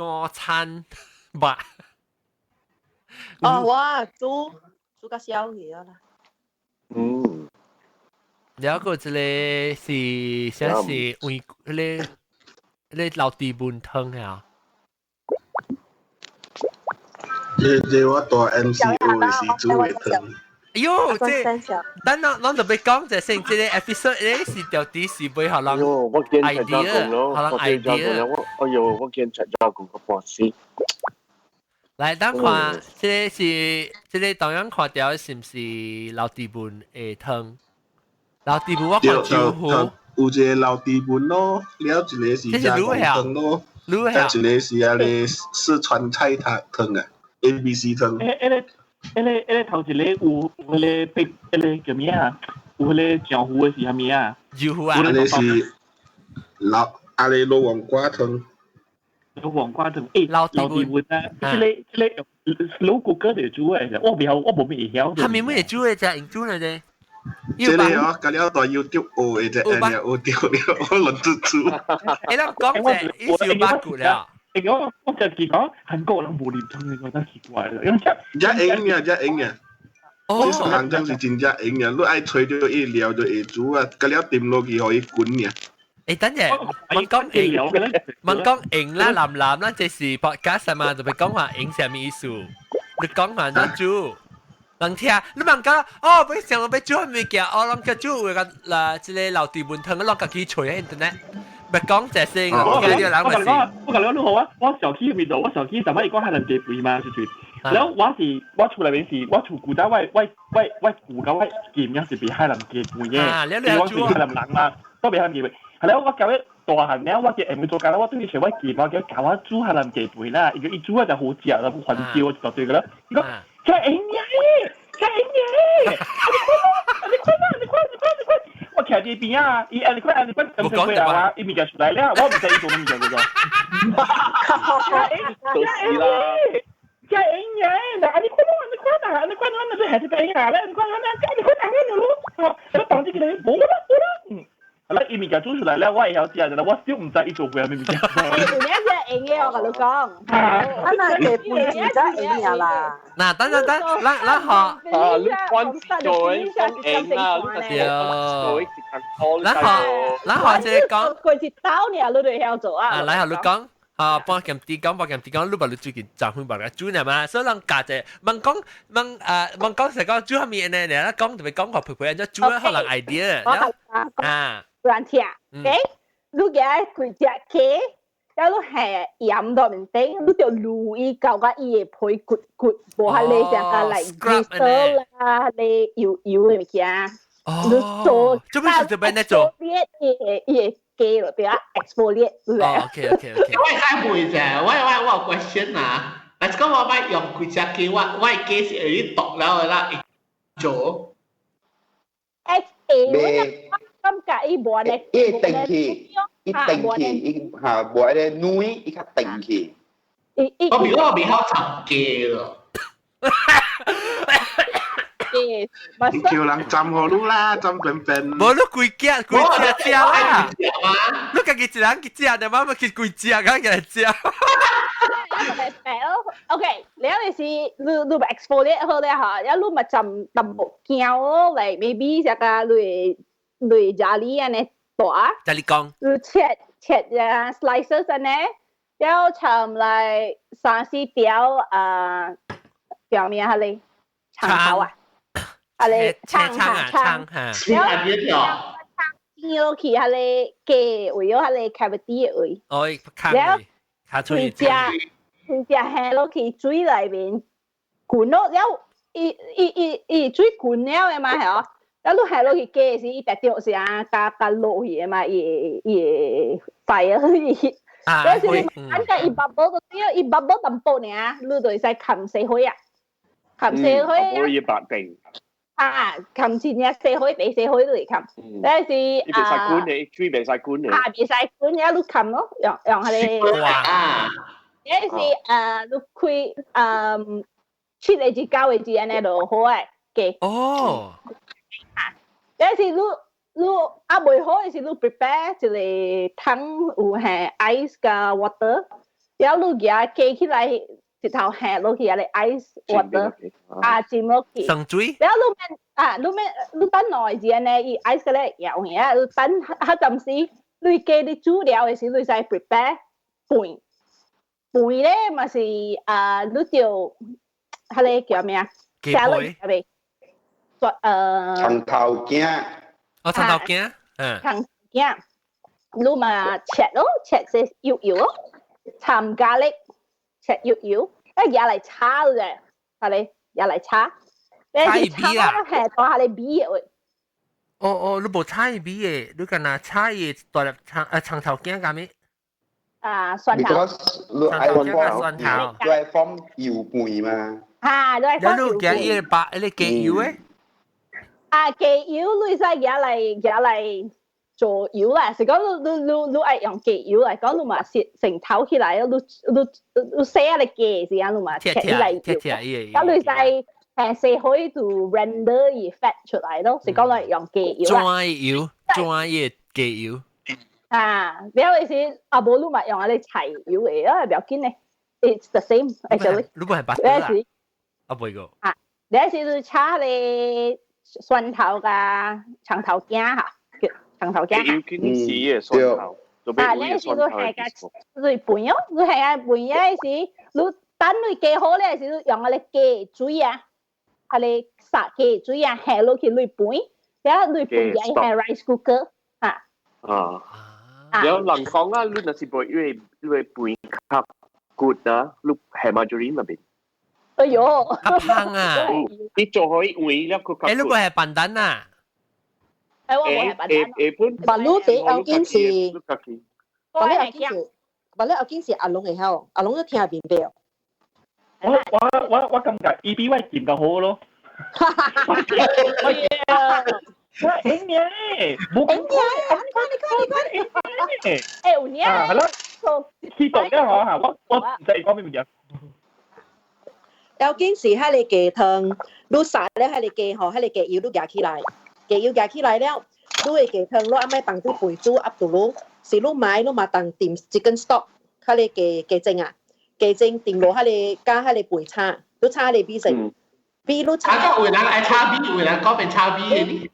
午餐吧？哦，我煮煮個宵夜啦。嗯。然後這個是啥是為迄個老地文湯啊？這我大 MCO 的時煮的湯。哎喲，這等咱咱就欲講者先，這個 episode 咧是到底是欲予人 idea，予人 idea。我哎喲，我見陳家公個博士。來，咱看，這個是這個同樣看著是毋是老地文的湯？老地文我看招呼。有一個老地文咯，了一個是加工湯咯，再一個是啊個四川菜湯湯啊，A、B、C 湯。欸，迄個頭一個有迄個白，迄個叫咩啊？有迄個漿糊的是啥物啊？漿糊啊！那個是老啊個老黃瓜湯。老黃瓜湯，欸，老地文啊！這個老哥哥就煮的，我袂曉，我無咩會曉。他明明會煮的，只用煮的啫。這個哦，甲了大 YouTube 學的，這按了學著了，我輪住煮。欸，咱講者，伊是有八股了。欸，我就記講韓國人無啉湯的，我真奇怪了。因為這用呀，這用呀。哦。這行真是真正用呀，你愛揣著伊料就會煮啊，甲了沉落去予伊滾呀。欸，等陣，問講用，問講用啦，男男啦，這是 podcast 嘛，就欲講話用啥物意思？你講話怎煮？人聽，你問講，哦，欲想欲煮啥物件，哦，人家煮有個啦，這個老地文湯，攏家己揣 internet。欲講這先，我聽著人咪是。我講你好啊，我小區面度，我小區上擺伊講海南雞飯嘛，是對。然後我是我厝內面是，我厝古早我我我我舊甲我劍樣是賣海南雞飯嘅，因為我是海南人嘛，都賣海南雞飯。後來我交咧大漢了，我叫下暝做工，我對伊說我劍，我叫教我煮海南雞飯啦，伊伊煮啊就好食啦，番椒就對個啦。伊講這會用的，這會用的，你看啊，你看，你看，你看，我徛佇邊啊，伊按你看，按你看，咁就過來啊，伊物件出來了，我毋知伊做啥物件個。都是啦。這會用的，嗱，你看啊，你看啊，你看啊，你還是變下咧，你看啊，你看啊，你咯，我當這個人無啦無啦，嗯。好啦，伊物件煮出來了，我會曉食，但我小毋知伊做過啥物物件。有影是會用的，我共你講。啊，那雞飯真正會用啦。嗱，等等等，咱咱學。啊，你關做講用啊，對。咱學，咱學這個講。過一刀爾，你就會曉做啊。啊，來學你講。啊，幫劍啲講，幫劍啲講，你把你最近賺分把佢煮呢嘛，所以人教者問講問啊問講成講煮啥物呢？你講就欲講個陪陪人家煮可能 idea 啊。難聽，OK？你舉幾隻雞，然後你下鹽到面頂，你就滷伊到甲伊的皮骨骨，無遐咧成個來 crystal 啦，咧油油的物件。哦，你做做咩事就俾你做？伊伊的雞落對啊，exfoliate 哦，OK OK OK。我會使問者，我有 question 啊。若是講我欲用幾隻雞，我的雞是會剁了的啦，會做。 X A 我感覺伊無按呢。伊會定去，伊定去，伊嚇無按呢軟，伊較定去。我比我袂曉炒雞咯。你叫人浸予你啦，浸扁扁。無你規隻規隻食啦，你家己一人去食，你媽咪去規隻，敢起來食。白咯，OK，了就是你你 exfoliate 好咧嚇，了你嘛浸淡薄薑咯，like maybe 這個你你咖喱按呢大。咖喱講。你切切啊 slices 按呢，了摻來三四條啊，條咩啊咧？葱頭啊，啊咧葱嚇葱，了葱落去，彼个雞位，彼个 cavity 的位。哦，了，卡出去。規隻規隻下落去水內面滾咯，了伊伊伊伊水滾了的嘛係哦，了你下落去雞時，伊直著是啊，加加落去的嘛，伊會伊會 fire 伊 heat。所以是你按個伊 bubble 就對，伊 bubble 淡薄爾，你就會使冚細火啊。冚細開。可以白定。啊，冚前日細開比細開都嚟冚，但是啊，袂使管你，水袂使管你。啊，袂使管，一路冚咯，用用係你。啊！有時你開7個字9個字按呢就好誒，嘅。哦。啊，有時你啊未好嘅時，你 prepare 一個湯有係 ice 加 water，然後你夾加起來，直頭下落去啊個 ice water，啊浸落去。生水。然後你免啊，你免你等耐時呢，伊 ice 個咧搖起啊，你等較暫時，你加你煮了嘅時，你使 prepare 飯。飯咧嘛是啊，你就彼個叫咩啊？雞皮。係咪？長頭鏡。哦，長頭鏡，嗯。長鏡，你嘛切咯，切成幼幼咯，摻咖喱，切幼幼，一嘢嚟炒嘅，係你嘢嚟炒。炒米啊？係，當下你米嘅喂。哦哦，你無炒米嘅，你敢若炒伊大粒長長頭鏡咁咩？啊，蒜頭。你愛放蒜頭，你愛放油飯嘛？啊，你愛放油飯。你加伊個白，伊個雞油誒？啊，雞油你使拿來拿來做油啦，是講你你你你愛用雞油來講，你嘛是成頭起來，你你你洗下個雞時陣，你嘛切起來油。咁你使洗可以做 render 伊 fat 出來咯，是講你用雞油啦。專油，專業雞油。啊，了後是啊，無你嘛用下個柴油的，啊，不要緊咧，it's the same actually。如果係白啦，啊，袂個。啊，了時就炒個蒜頭加長頭鏡哈，叫長頭鏡。要緊是嘅蒜頭。啊，了時你係個你拌哦，你係個拌嘅時，你等你加好咧時，你用嗰個雞水啊，嗰個殺雞水啊，下落去你拌，了你拌嘅係 rice cooker 啊。啊。有人講啊，你若是袂因為因為飯較骨啊，你係 margarine 那邊。哎喲，較香啊！你做可以換了佢較。欸，你無係笨蛋啊？欸，我無係笨蛋。欸，本。白滷第後件事，白滷後件事，白滷後件事阿龍會曉，阿龍都聽明白。我感覺伊比我見較好咯。我應嘅，冇講過。你看你看你看，欸，有影。啊，係咯。知道嘅嗬嚇，我唔使講咩物件。要緊是彼個雞湯，你殺了彼個雞吼，彼個雞油你夾起來，雞油夾起來了，你的雞湯你按欲放佇飯煮壓住你，是你買你嘛當點 chicken stock，彼個雞雞精啊，雞精定落彼個加彼個飯炒，你炒彼個米線，比你炒。啊，有人愛炒米，有人講變炒米的。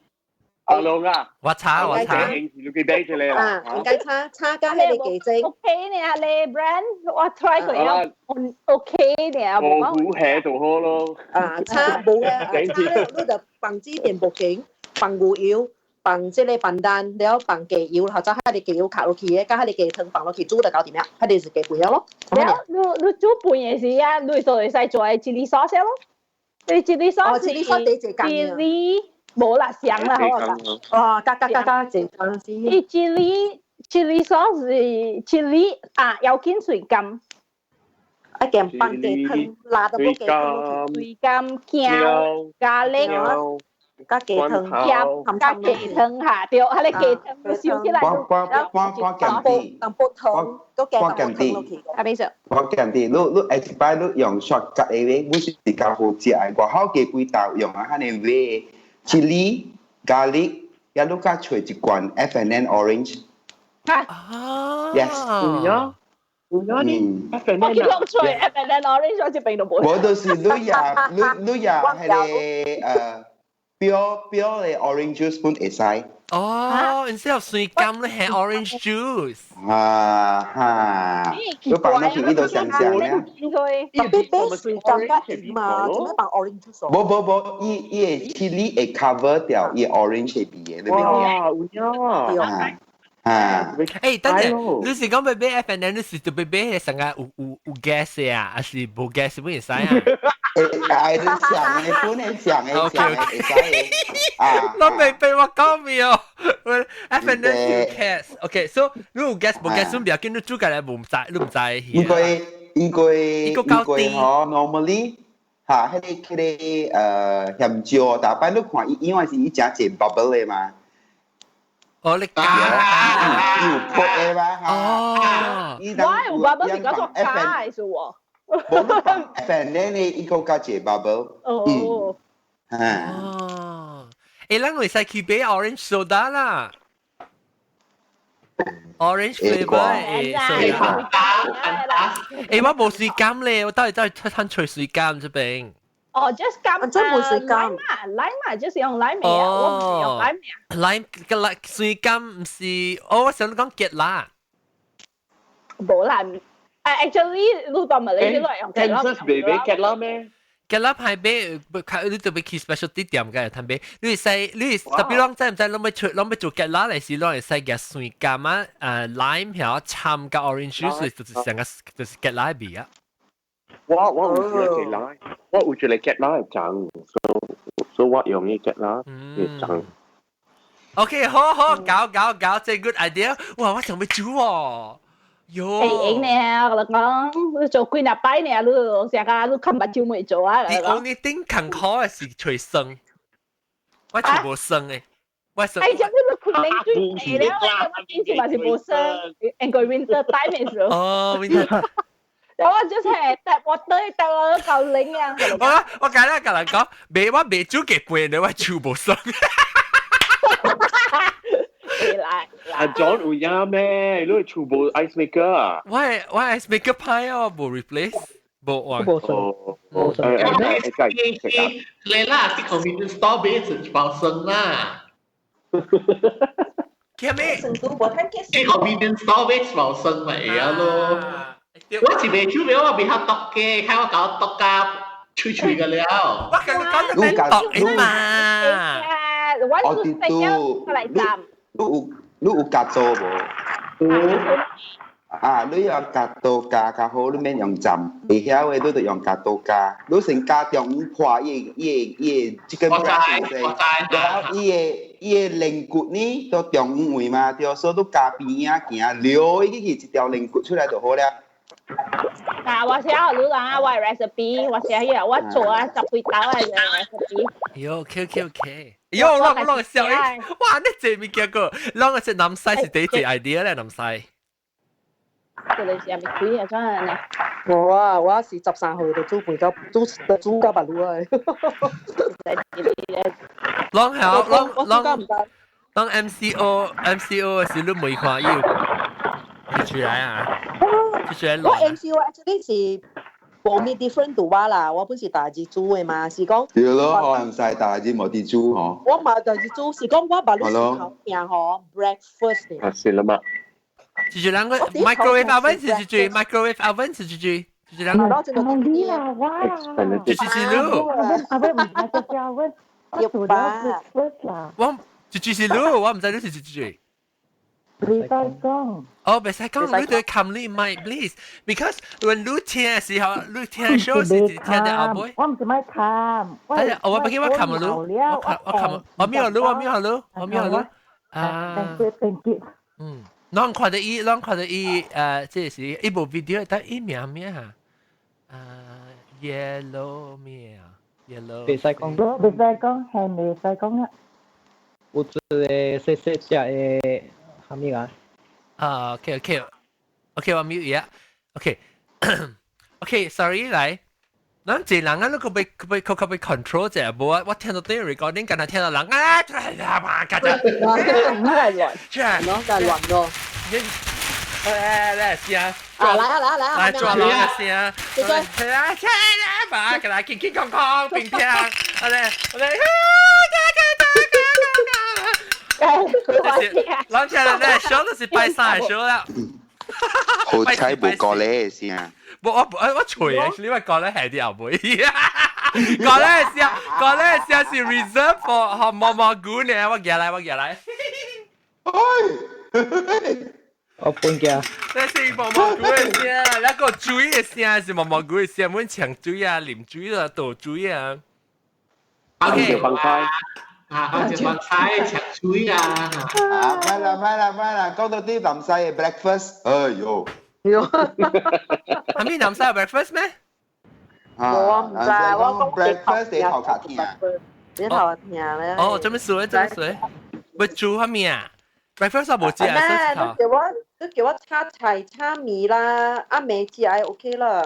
阿龍啊，我炒我炒，你記得出嚟啦。啊，應該炒炒加彼個雞精。 OK 呢，你 brand 我 try 過了，OK 呢，無糊下就好咯。啊，炒無啊，炒了你就放這電木鏡，放牛油，放這個飯蛋，了放雞油，或者彼個雞油卡落去的，加彼個雞湯放落去煮就搞掂了，彼個是雞飯了咯。了，你你煮飯的時啊，你就會使做 chili sauce 咯。你 chili sauce，哦，chili sauce 第一工。 chili 無啦，上啦，好啊。哦，加加加加一工先。伊 chili chili sauce 是 chili 啊，要緊水甘。啊，鹹放雞湯，辣得無雞湯。水甘薑咖喱，加雞湯，加雞湯嚇，對，彼個雞湯燒起來。我我我我鹹啲，淡薄湯，都加淡薄湯落去。啊，咩事？我鹹啲，你你下一擺你用 shortcut 的話，我是較好食的。外口雞規道用啊，彼個話 chili garlic，也你加揣一罐 F&N orange。啊，yes。有影，有影呢？F&N 我見落出 F&N orange 我這邊都無。無就是你也你你也彼個標標的 orange juice 本會使。哦，instead of 酸柑，你係 orange juice。啊哈！你放落去呢度上上咧。特別比酸柑較甜嘛，做咩放 orange juice？無無無，伊伊的 chili 會 cover 掉伊 orange 的味的，你明唔明？哇，有影啊！啊！欸，等陣，你是講欲買 F&N，你是就欲買成個有有有 gas 啊，還是無 gas 本會使啊？欸，哎，你想的，本來想的，想的會使的。啊！我未俾我講未哦，F&N 有 gas，OK，so 你有 gas 無 gas，唔要緊，你煮起來無毋知，你毋知。應該應該應該嗬，normally 嚇，嚇，彼個鹹椒，但擺你看伊因為是伊誠濟 bubble 的嘛。哦，你加，伊有泡的嘛？哦，我有 bubble 是叫做加的是喎。無你放 F 咧，你伊個加濟 bubble。哦。哦。誒，咱會使去買 orange soda 啦。Orange flavor 誒，soda。誒，我無水柑咧，我到底到底趁吹水柑這邊。哦，just 柑真冇水柑啊，lime 啊，就是用 lime 啊，我唔是用 lime 啊。 lime 個 lime 水柑唔是，哦，我想講結辣。無啦，誒，actually 你當咪你都係用結辣。 Kansas 未買結辣咩？結辣派買，你特別去 specialty 店嘅，通買。你會使，你特別攏知唔知？攏欲出，攏欲做結辣嚟時，攏會使夾酸柑啊，lime 曉摻加 orange juice，就是成個就是結辣味啊。我有一個結辣，我有一個結辣的醬，所以我用呢結辣的醬。 OK，好好，搞搞搞，這 good idea。哇，我想欲煮喎。喲。會用呢，我講，你做幾若擺呢，你成個你看目睭未做啊。 The only thing 艱苦的是揣酸，我全無酸的，我酸。哎，這你開冷水了，我平時嘛是無酸，應該 winter time 的時候。哦，winter。我就是 tap water 搭我夠冷啊！我今日共人講，未我未煮幾杯，你我手無酸。來阿 John 有影咩？你厝無 ice maker 啊？我 ice maker 歹哦，無 replace，無換。無酸，無酸。你啦，去 convenience store 買一包酸啦。叫咩？去 convenience store 買一包酸咪會啊咯。我是未煮了，我未曉剁嘅，看我搞剁甲脆脆嘅了。我跟你講，你剁嘛。我是成日來浸。你有夾做無？有。啊，你用夾刀加較好，你免用浸。袂曉的你就用夾刀加。你先加中破伊個這個breast，然後伊個龍骨呢，都中位嘛，對，所以你加邊仔行，撩伊去一條龍骨出來就好了。啊，我寫好你啦，我 recipe，我寫起來，我做啊十幾道的 recipe。喲，OK OK OK。喲，攏笑欸！哇，你這物件個，攏個是南西是第一個 idea 咧，南西。這個是啥物鬼啊？怎樣呢？我啊，我是13號就煮飯到煮煮到白滷啊！攏係攏攏攏 MCO MCO 時你沒看伊有出來啊？出來我 MCO actually 是無咩 different 度我啦，我本是大字煮的嘛，是講對咯，我唔使大字無佇煮吼。我嘛大字煮，是講我把你頭名吼 breakfast 啊，是啦嘛。就是兩個 microwave oven 是就是 microwave oven 是就是就是兩個。就是你。阿威唔係隻 oven，我做咗 breakfast 啦。我就是你，我唔知你是就是。袂使講。哦，袂使講，你對冚你咪 please，because when 你聽的時候，你聽 show 是聽到後尾。我唔是愛冚。哎呀，我不記我冚了，我冚我冚，我沒有錄，我沒有錄，我沒有錄。啊。 Thank you。嗯，攏看到伊，攏看到伊，這是一部 video，但伊名咩啊？Yellow 咩啊？Yellow。袂使講。袂使講，係袂使講啊。有一個細細隻的。啥物啊？啊，OK OK OK，我 mute 嘢。OK OK，sorry 來。咱這人啊，你可被可被可被 control 者，無啊，我聽到啲 recording，敢若聽到人啊，出來啦嘛，家陣，唔係亂，喏，就係亂咯。來來先，啊來啊來啊來啊，來抓人先，對對，係啊，起來吧，給他輕輕空空，平平，好嘞，好嘞，諗起來咧，小都是拜三的小啦。好彩無過咧先。無我我吹啊，你話講咧係啲後尾。講咧聲，講咧聲是 reserve for 毛毛菇呢，我寄來我寄來。我半件。這是毛毛菇的聲，那個水的聲是毛毛菇的聲，阮搶水啊、淋水啊、倒水啊。 OK，放開。啊，放一放菜，搶水啊！啊，咪啦咪啦咪啦，講到啲南西嘅 breakfast，哎喲，係咪南西有 breakfast 咩？我唔知，我講 breakfast 你頭殼聽。你頭殼聽咧。哦，做咩事咧？做咩事？要煮啥物啊？breakfast 我無食啊，你叫我炒菜炒麵啦，暗暝食的 OK 啦。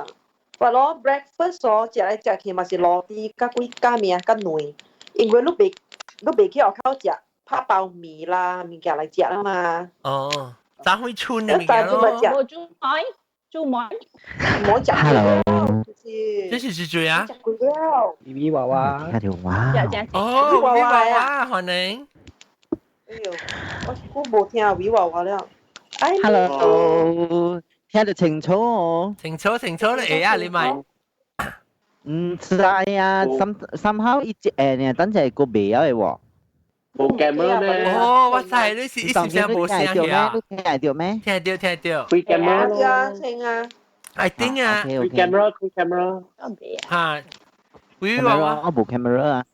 我攞 breakfast 哦，食來食去嘛是滷豬佮幾加麵佮卵，因為你袂去學口食拍包麵啦，物件來食啦嘛。哦，早會春的物件咯。無煮糜，煮糜。無食。 Hello。這是是誰啊？食過了。微微娃娃。聽到哇。哦，微娃娃，歡迎。哎呦，我我無聽微娃娃了。 Hello，聽得清楚哦。清楚清楚你會啊，你咪。唔知啊，somehow 一隻呢，等陣個未有的喎。冇 camera 咩？哦，我知你是一時聲無聲嘅啊。你聽得到咩？聽得到聽得到。開 camera 啊，聽啊。 I think 啊。開 camera 開 camera。嚇。微娃娃。我冇 camera 啊。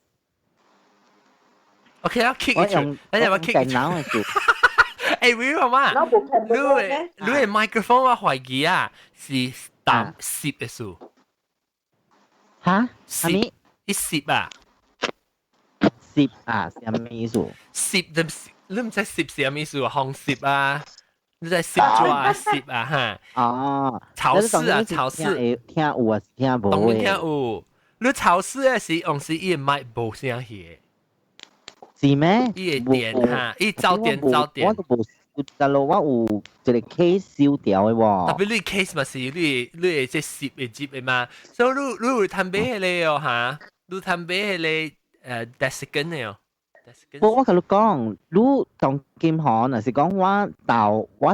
OK，我 kick 一出，等陣我 kick 一出。誒，微娃娃，你的 microphone 我懷疑啊，是淡攝的數。嚇？攝？一攝啊？攝啊？是咩意思？攝就你唔知攝是咩意思啊？紅攝啊？你在攝住啊？攝啊？嚇？哦，潮濕啊？潮濕。聽有啊？聽無？當然聽有。你潮濕的時，用時伊的麥無聲去。是咩？伊會電哈，伊走電走電。我都無，但係我有一個 case 燒掉的喎。特別你 case 嘛是你會這攝會接的嘛，所以你有趁買彼个哦哈，你趁買彼个Desiccant 的哦。我共你講，你當今吼，若是講我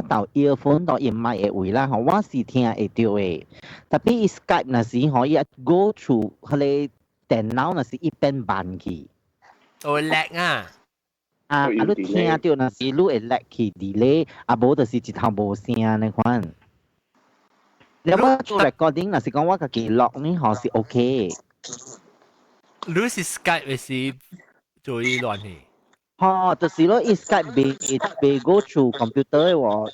鬥 earphone 到伊麥的位啦吼，我是聽會著的。特別伊 Skype 若是吼，伊 go through 彼个電腦若是一變慢去。會 lag 啊！啊，啊！你聽著若是你會 lag 去 delay，啊無就是一頭無聲那款。你我做 recording 若是講我家己錄呢，吼是 OK。你是 Skype 還是做伊亂去？吼，就是咯，伊 Skype 袂 go through computer 的喎。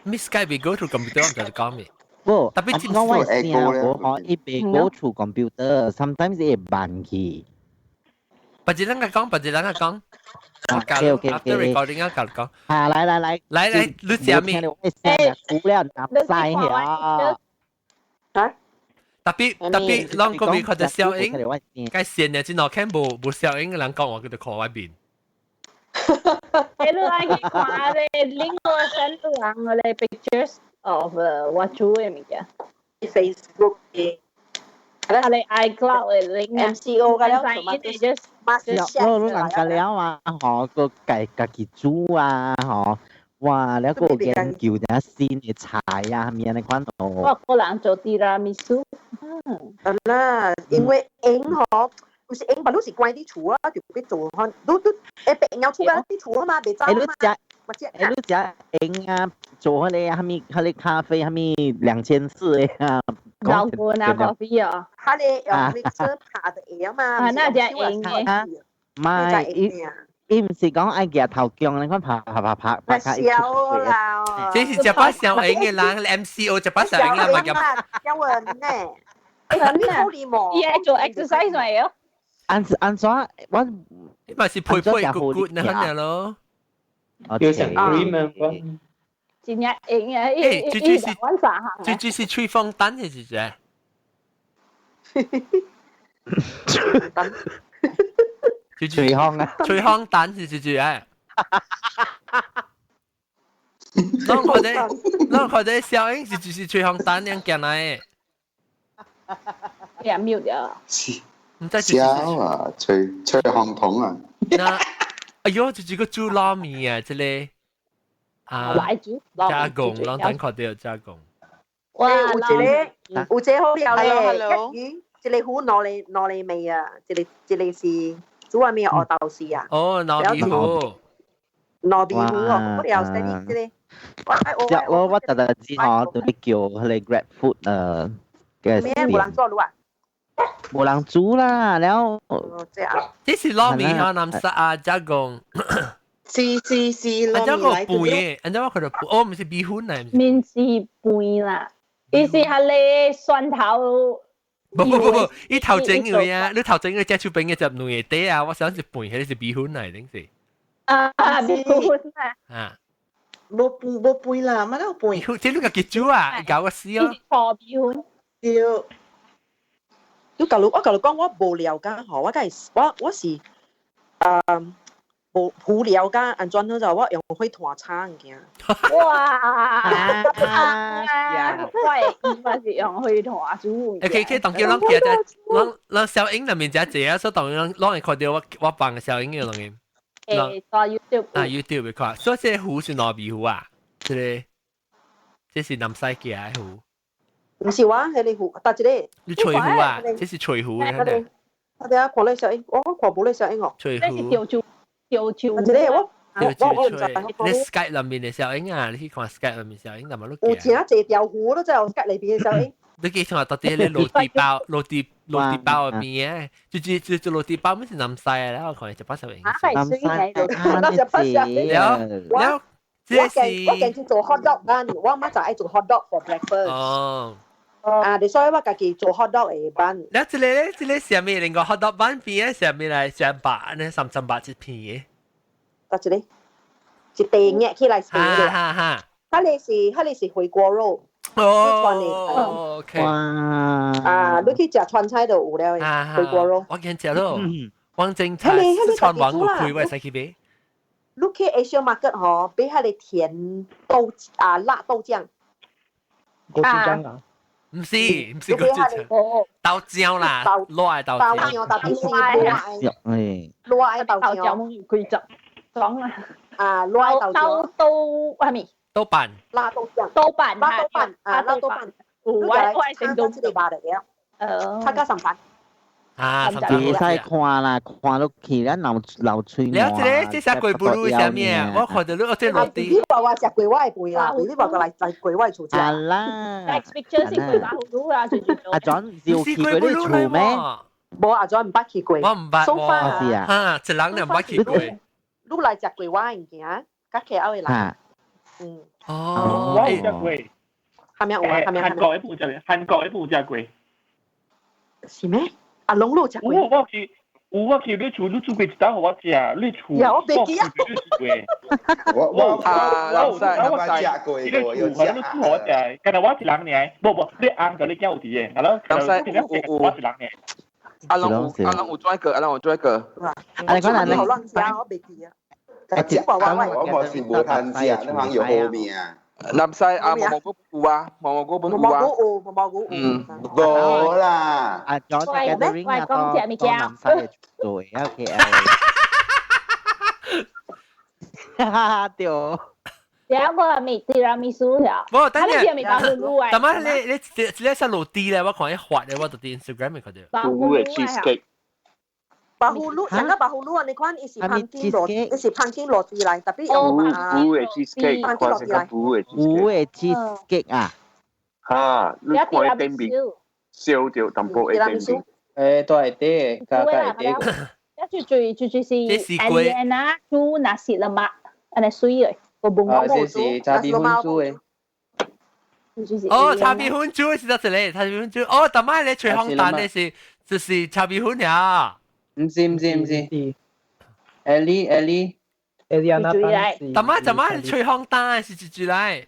咩 Skype 袂 go through computer？我唔知你講咩。無，特別講我的聲無吼，伊袂 go through computer，sometimes 會慢去。別一人講，別一人講。 OK OK After recording 啊，講講。啊，來來來，來來，你食咩？我聲估了納晒呀。啊？特別特別，攏個邊看到小英，該線的真好看，無小英的人講話，佢就看我面。你愛去看咧，另外 send 人個咧 pictures of 我煮的物件。 Facebook 嘅。啊，你 iCloud 的 link MCO 個了， just 我你人家了啊，吼，個家己煮啊，吼，哇，了個研究點新的菜啊，咩呢款哦。我個人做 tiramisu。啊啦，因為英吼，有時英白你是關佇厝啊，就欲做看，你你會白鳥厝啊，佇厝啊嘛，袂走嘛。你食英啊，做彼个啥物，彼个咖啡啥物2400的啊。老棍啊，咖啡啊。彼个用 mixer 拍就會啊嘛。啊，那只英的。唔係，伊毋是講愛舉頭強，你看拍拍拍拍拍卡。笑啦！這是食飽小英的人，MCO 食飽小英啦嘛咁。有人呢？你好你冇？伊愛做 exercise 咪喲。按按怎我？你咪是配配骨骨那樣咯。要成 cream 啊！真正英啊！伊伊伊玩啥行？最最是吹風蛋係是啫。吹風啊！吹風蛋是是啊。攏看得，攏看得小英是就是吹風蛋樣行來的。也 mute 咗。是。唔知笑啊！吹吹風筒啊！那，哎喲，就是個煮撈麵啊，這個啊，加工，攏等看到加工。哇！有一個有一個好料咧，一魚一個糊糯米糯米味啊，一個一個是煮下面學豆豉啊。哦，糯米糊。糯米糊哦，好料，這個這個。我我特特知吼，都去叫彼個 Grab Food 嘅。咩無人做滷啊？無人煮啦，了。哦，這樣。這是糯米哈，南沙啊加工。是是是，按照個飯嘅，按照我看到飯，哦，毋是米粉嚟。麵是飯啦。伊是係你蒜頭。不不不不，伊頭前有啊，你頭前個隻手邊嘅隻兩個底啊，我想是飯，迄個是米粉嚟，定是？啊，米粉啊。啊。無飯無飯啦，乜都飯。這你家己煮啊，搞個死哦。錯米粉。對。你舊我舊講我無聊㗎，吼，我梗係我是啊無無聊㗎，按怎好就我用火炭炒物件。哇！喂，伊嘛是用火炭煮。誒，可以可以當叫攏記得，攏攏小英那邊食濟啊，所以當攏攏會看到我我放小英嘅東西。誒，在 YouTube。啊，YouTube 會看，所以這個糊是哪味糊啊？這個這是南西寄的糊。毋是我，彼个糊，搭一个。你吹糊啊？這是吹糊嘅，係我哋啊，看你小英，我看無你小英哦。吹糊。這是潮州，潮州。一個我。我我唔知。你 Skype 裏面的小英啊，你去看 Skype 裏面小英，那麼有真濟條糊都在 Skype 裏邊的小英。你記看到底咧落地包，落地落地包入邊嘅，就就就就落地包，咪是南西啊，然後看一把小英。南西，南西。了了，這是我堅持做 hot dog bun，我媽就愛做 hot dog for breakfast。哦。啊，你所以我家己做 hot dog 的 bun。了，這個咧，這個啥物？另外 hot dog bun 邊嘅啥物來？三百呢？三三百一片嘅。得一個，一地壓起來食嘅。哈哈。彼個是回鍋肉。哦，OK。哇！啊，你去食川菜就有了嘅，回鍋肉。我見食咯，王精彩四川王有開，我會使去買。你去 Asia Market 吼，買彼個甜豆啊辣豆醬。果汁醬啊？毋是，毋是果汁醬，豆漿啦，辣的豆漿。豆漿，特別是辣的。辣的豆漿。有規則，講啊。啊，辣豆豆豆係咪？豆瓣。辣豆醬。豆瓣。辣豆瓣啊，辣豆瓣。有我我成都這個肉的了。較加三瓣。啊，袂使看啦，看落去咱流流喙了，這個這啥龜布魯啥物啊？我看到你這落地。你話我食過我會背啦，你話過來來過我會厝食。啊啦。 Picture 是龜布魯啊，阿 John 有去過你厝咩？無阿 John 毋捌去過。我毋捌。是啊。哈，一人就毋捌去過。你來食過我的物件，較客後會來。嗯。哦。我有食過。係咪有啊？係咪？韓國的本食，韓國的本食過。是咩？阿龍路食過。有我去，有我去你厝，你煮過一道予我食，你厝。呀，我袂記啊。我我啊，我我食過，你厝，你煮予我食，敢若我一人爾，無無，你翁佮你囝有佇的，啊，咱有我一人爾。阿龍有阿龍有做一個，阿龍有做一個。啊，你講哪？好亂食，我袂記啊。我我是無通食，你通有好命。南西啊，毛毛菇有啊，毛毛菇本有啊。毛毛菇有，毛毛菇有。嗯，無啦。啊，John gathering 啊，當當南西嘅做啊，K L。哈哈，對。兩個係咪提拉米蘇了？無，等下，等下你你你你食落地咧，我看伊發咧，我就佇 Instagram 看到。糊的 cheesecake。白葫蘆，成個白葫蘆啊！你看，伊是 pumpkin 落，伊是 pumpkin 落地來，特別用啊。糊的 cheesecake，看成個糊的糊的 cheesecake 啊。哈，你看頂邊燒掉淡薄的頂邊。誒，都係啲，加加係啲。一最最最最是 Eliana 煮 nasi lemak，按呢水的，個無啊，這是炒米粉煮的。哦，炒米粉煮是得一個，炒米粉煮。哦，逐擺咧吹風蛋的是就是炒米粉了。毋是毋是毋是，Ellie Ellie Eliana 逐擺逐擺吹風蛋是一句來。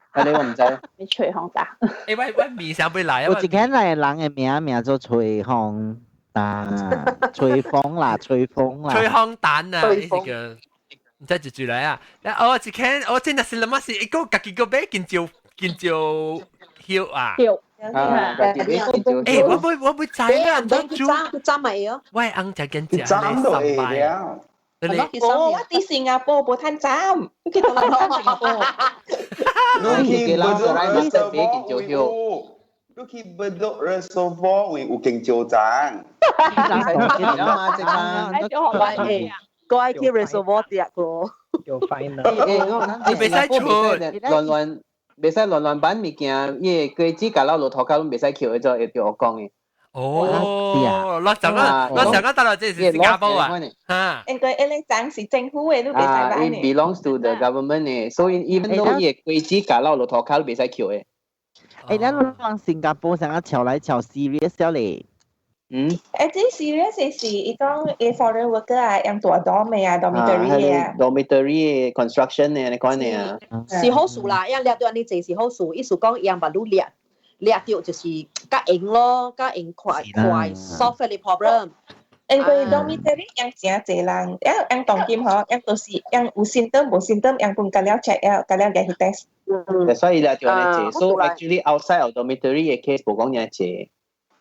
啊，你我毋知。你吹風蛋。欸，我我面上欲來啊。有一間來人的名名做吹風蛋，吹風啦，吹風啦。吹風蛋啊，呢個唔知一句來啊。哦，一間我真係是諗是一個家己個買緊招緊招曉啊。啊！欸，我欲我欲知啦，唔煮，斬咪哦。我翁食緊食咧三擺。哦，我佇新加坡無趁斬，你去到人新加坡。你去 Bedok Reservoir，你去 Bedok Reservoir 位有間招站。我愛去 Reservoir 食個。有 fine 啦。你袂使出，亂亂。袂使亂亂擺物件，伊個果子咬落路塗跤攏袂使抾，做會著學講的。哦，我想講，我想講到了這是新加坡啊，哈。應該彼個站是政府的，你袂使擺呢。It belongs to the government 的，所以 even though 伊個果子咬落路塗跤攏袂使抾的。誒，咱往新加坡成日吵來吵 serious 咧。嗯。誒，這 serious 是伊講伊 foreign worker 啊，用大 dorm 的啊，dormitory 啊。 dormitory construction 的，你講的啊。是好事啦，伊掠著按呢濟是好事，意思講伊目愈掠掠著就是較用咯，較用快快 solve 的 problem。因為 dormitory 用誠濟人，用當今吼，用都是用有 symptom 無 symptom，用本加了 check 了，加了去 test。所以咧就按呢濟，so actually outside of dormitory 的 case 無講爾濟。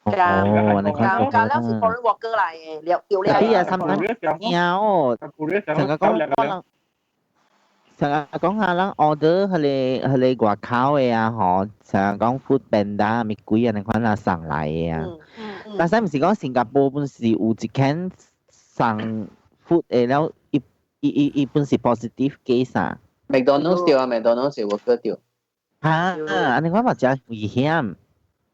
哦，你看，加了是 foreign worker 來的，掠著了。哎呀，三班鳥哦，成個講，成日講下咱 order 彼個外口的啊，吼，成日講 Food Panda 物鬼啊，你看啊送來的啊。但是毋是講新加坡本是有一間送 food 的了，伊伊伊伊本是 positive case 啊。 McDonald's 對啊，McDonald's 是 worker 對。嚇，按呢我嘛誠危險。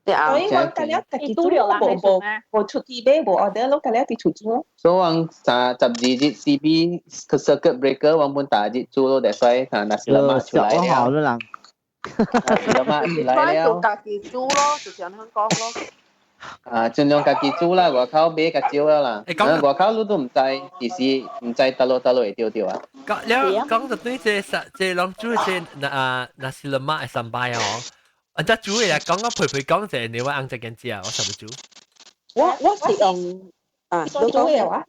對啊，所以我加了家己煮，無無無出去買，無 order 咯，加了佇厝煮。所以我32日 CB circuit breaker，我本逐日煮咯，that's why 啊，nasi lemak 出來了。好了人。 nasi lemak 出來了。做家己煮咯，就是按呢講咯。啊，盡量家己煮啦，外口買較少啦啦。外口你都毋知，其實毋知佗落佗落會著著啊。講了講就對這這攏煮這啊 nasi lemak 的 sambal 哦。啊，只煮的講我陪陪講者，你我按這間食，我啥物煮？我是用啊，煮的啊。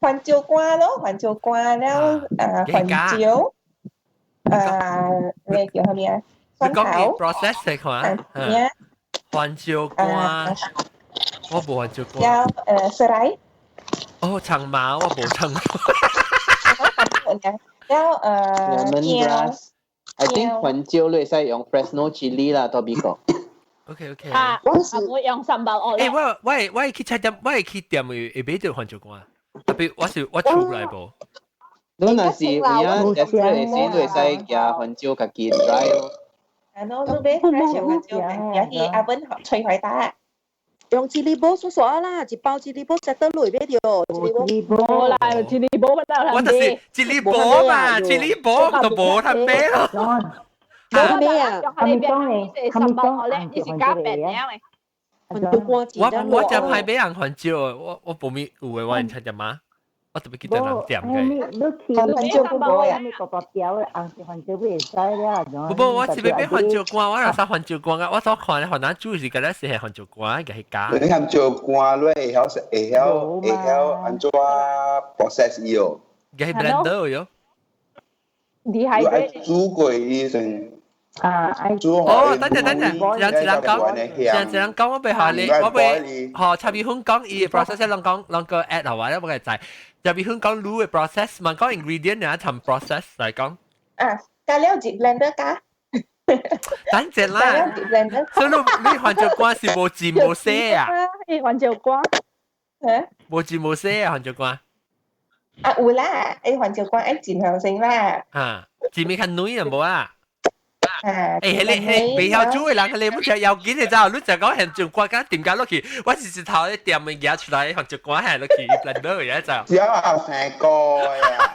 番椒乾咯，番椒乾了啊，番椒啊，那叫啥物啊？蒜頭。 process 嚟看。咩？番椒乾，我無番椒乾。有serai。哦，長毛我無長毛。有 lemongrass。 I think 番椒你會使用 Fresno chili 啦，到美國。 OK OK。啊，我我用 sambal 哦。誒，我會去菜店，我會去店會會買著番椒乾，特別我是我厝內無。你若是有影 desperate 的時，你會使夾番椒家己 dry 咯。啊，喏，你買 fresh 番椒，也去 oven 吹開打。用 chili 寶數數啦，一包 chili 寶食得落買著。 chili 寶啦，chili 寶乜得我就是 chili 寶嘛，chili 寶就無通買咯。無買啊！他們講咧，他們講咧，你是加白了的。我真歹買紅番椒，我無咪有的我會食嗎？我特別記得人點嘅。你去番椒不無啊？你爸爸標的紅番椒會使了。不不，我是欲買番椒乾，我若啥番椒乾啊？我所看的番仔煮是敢若是係番椒乾，共去加。你番椒乾，你會曉會曉會曉按怎 process 伊哦？共去 blender 喲。厲害。你煮過伊先。啊，煮哦，等陣等陣，有一人講，有一人講，我袂學你，我袂學插米粉講伊 process，攏講攏個 add 係嘛？我個知。插米粉講滷的 process，問講 ingredient 啊，同 process 來講。啊，加了入 blender 加。等陣啦，所以你番椒乾是無字無寫啊？你番椒乾，嚇？無字無寫啊，番椒乾。啊有啦，誒番椒乾愛煎頭先啦。啊，煎咪較軟啊無啊？誒，彼个袂曉煮的人，彼个不食要緊的，知影？你就講番椒乾，敢點加落去，我是一頭咧店物件出來，番椒乾下落去，blender 嘅知影？只有成個呀！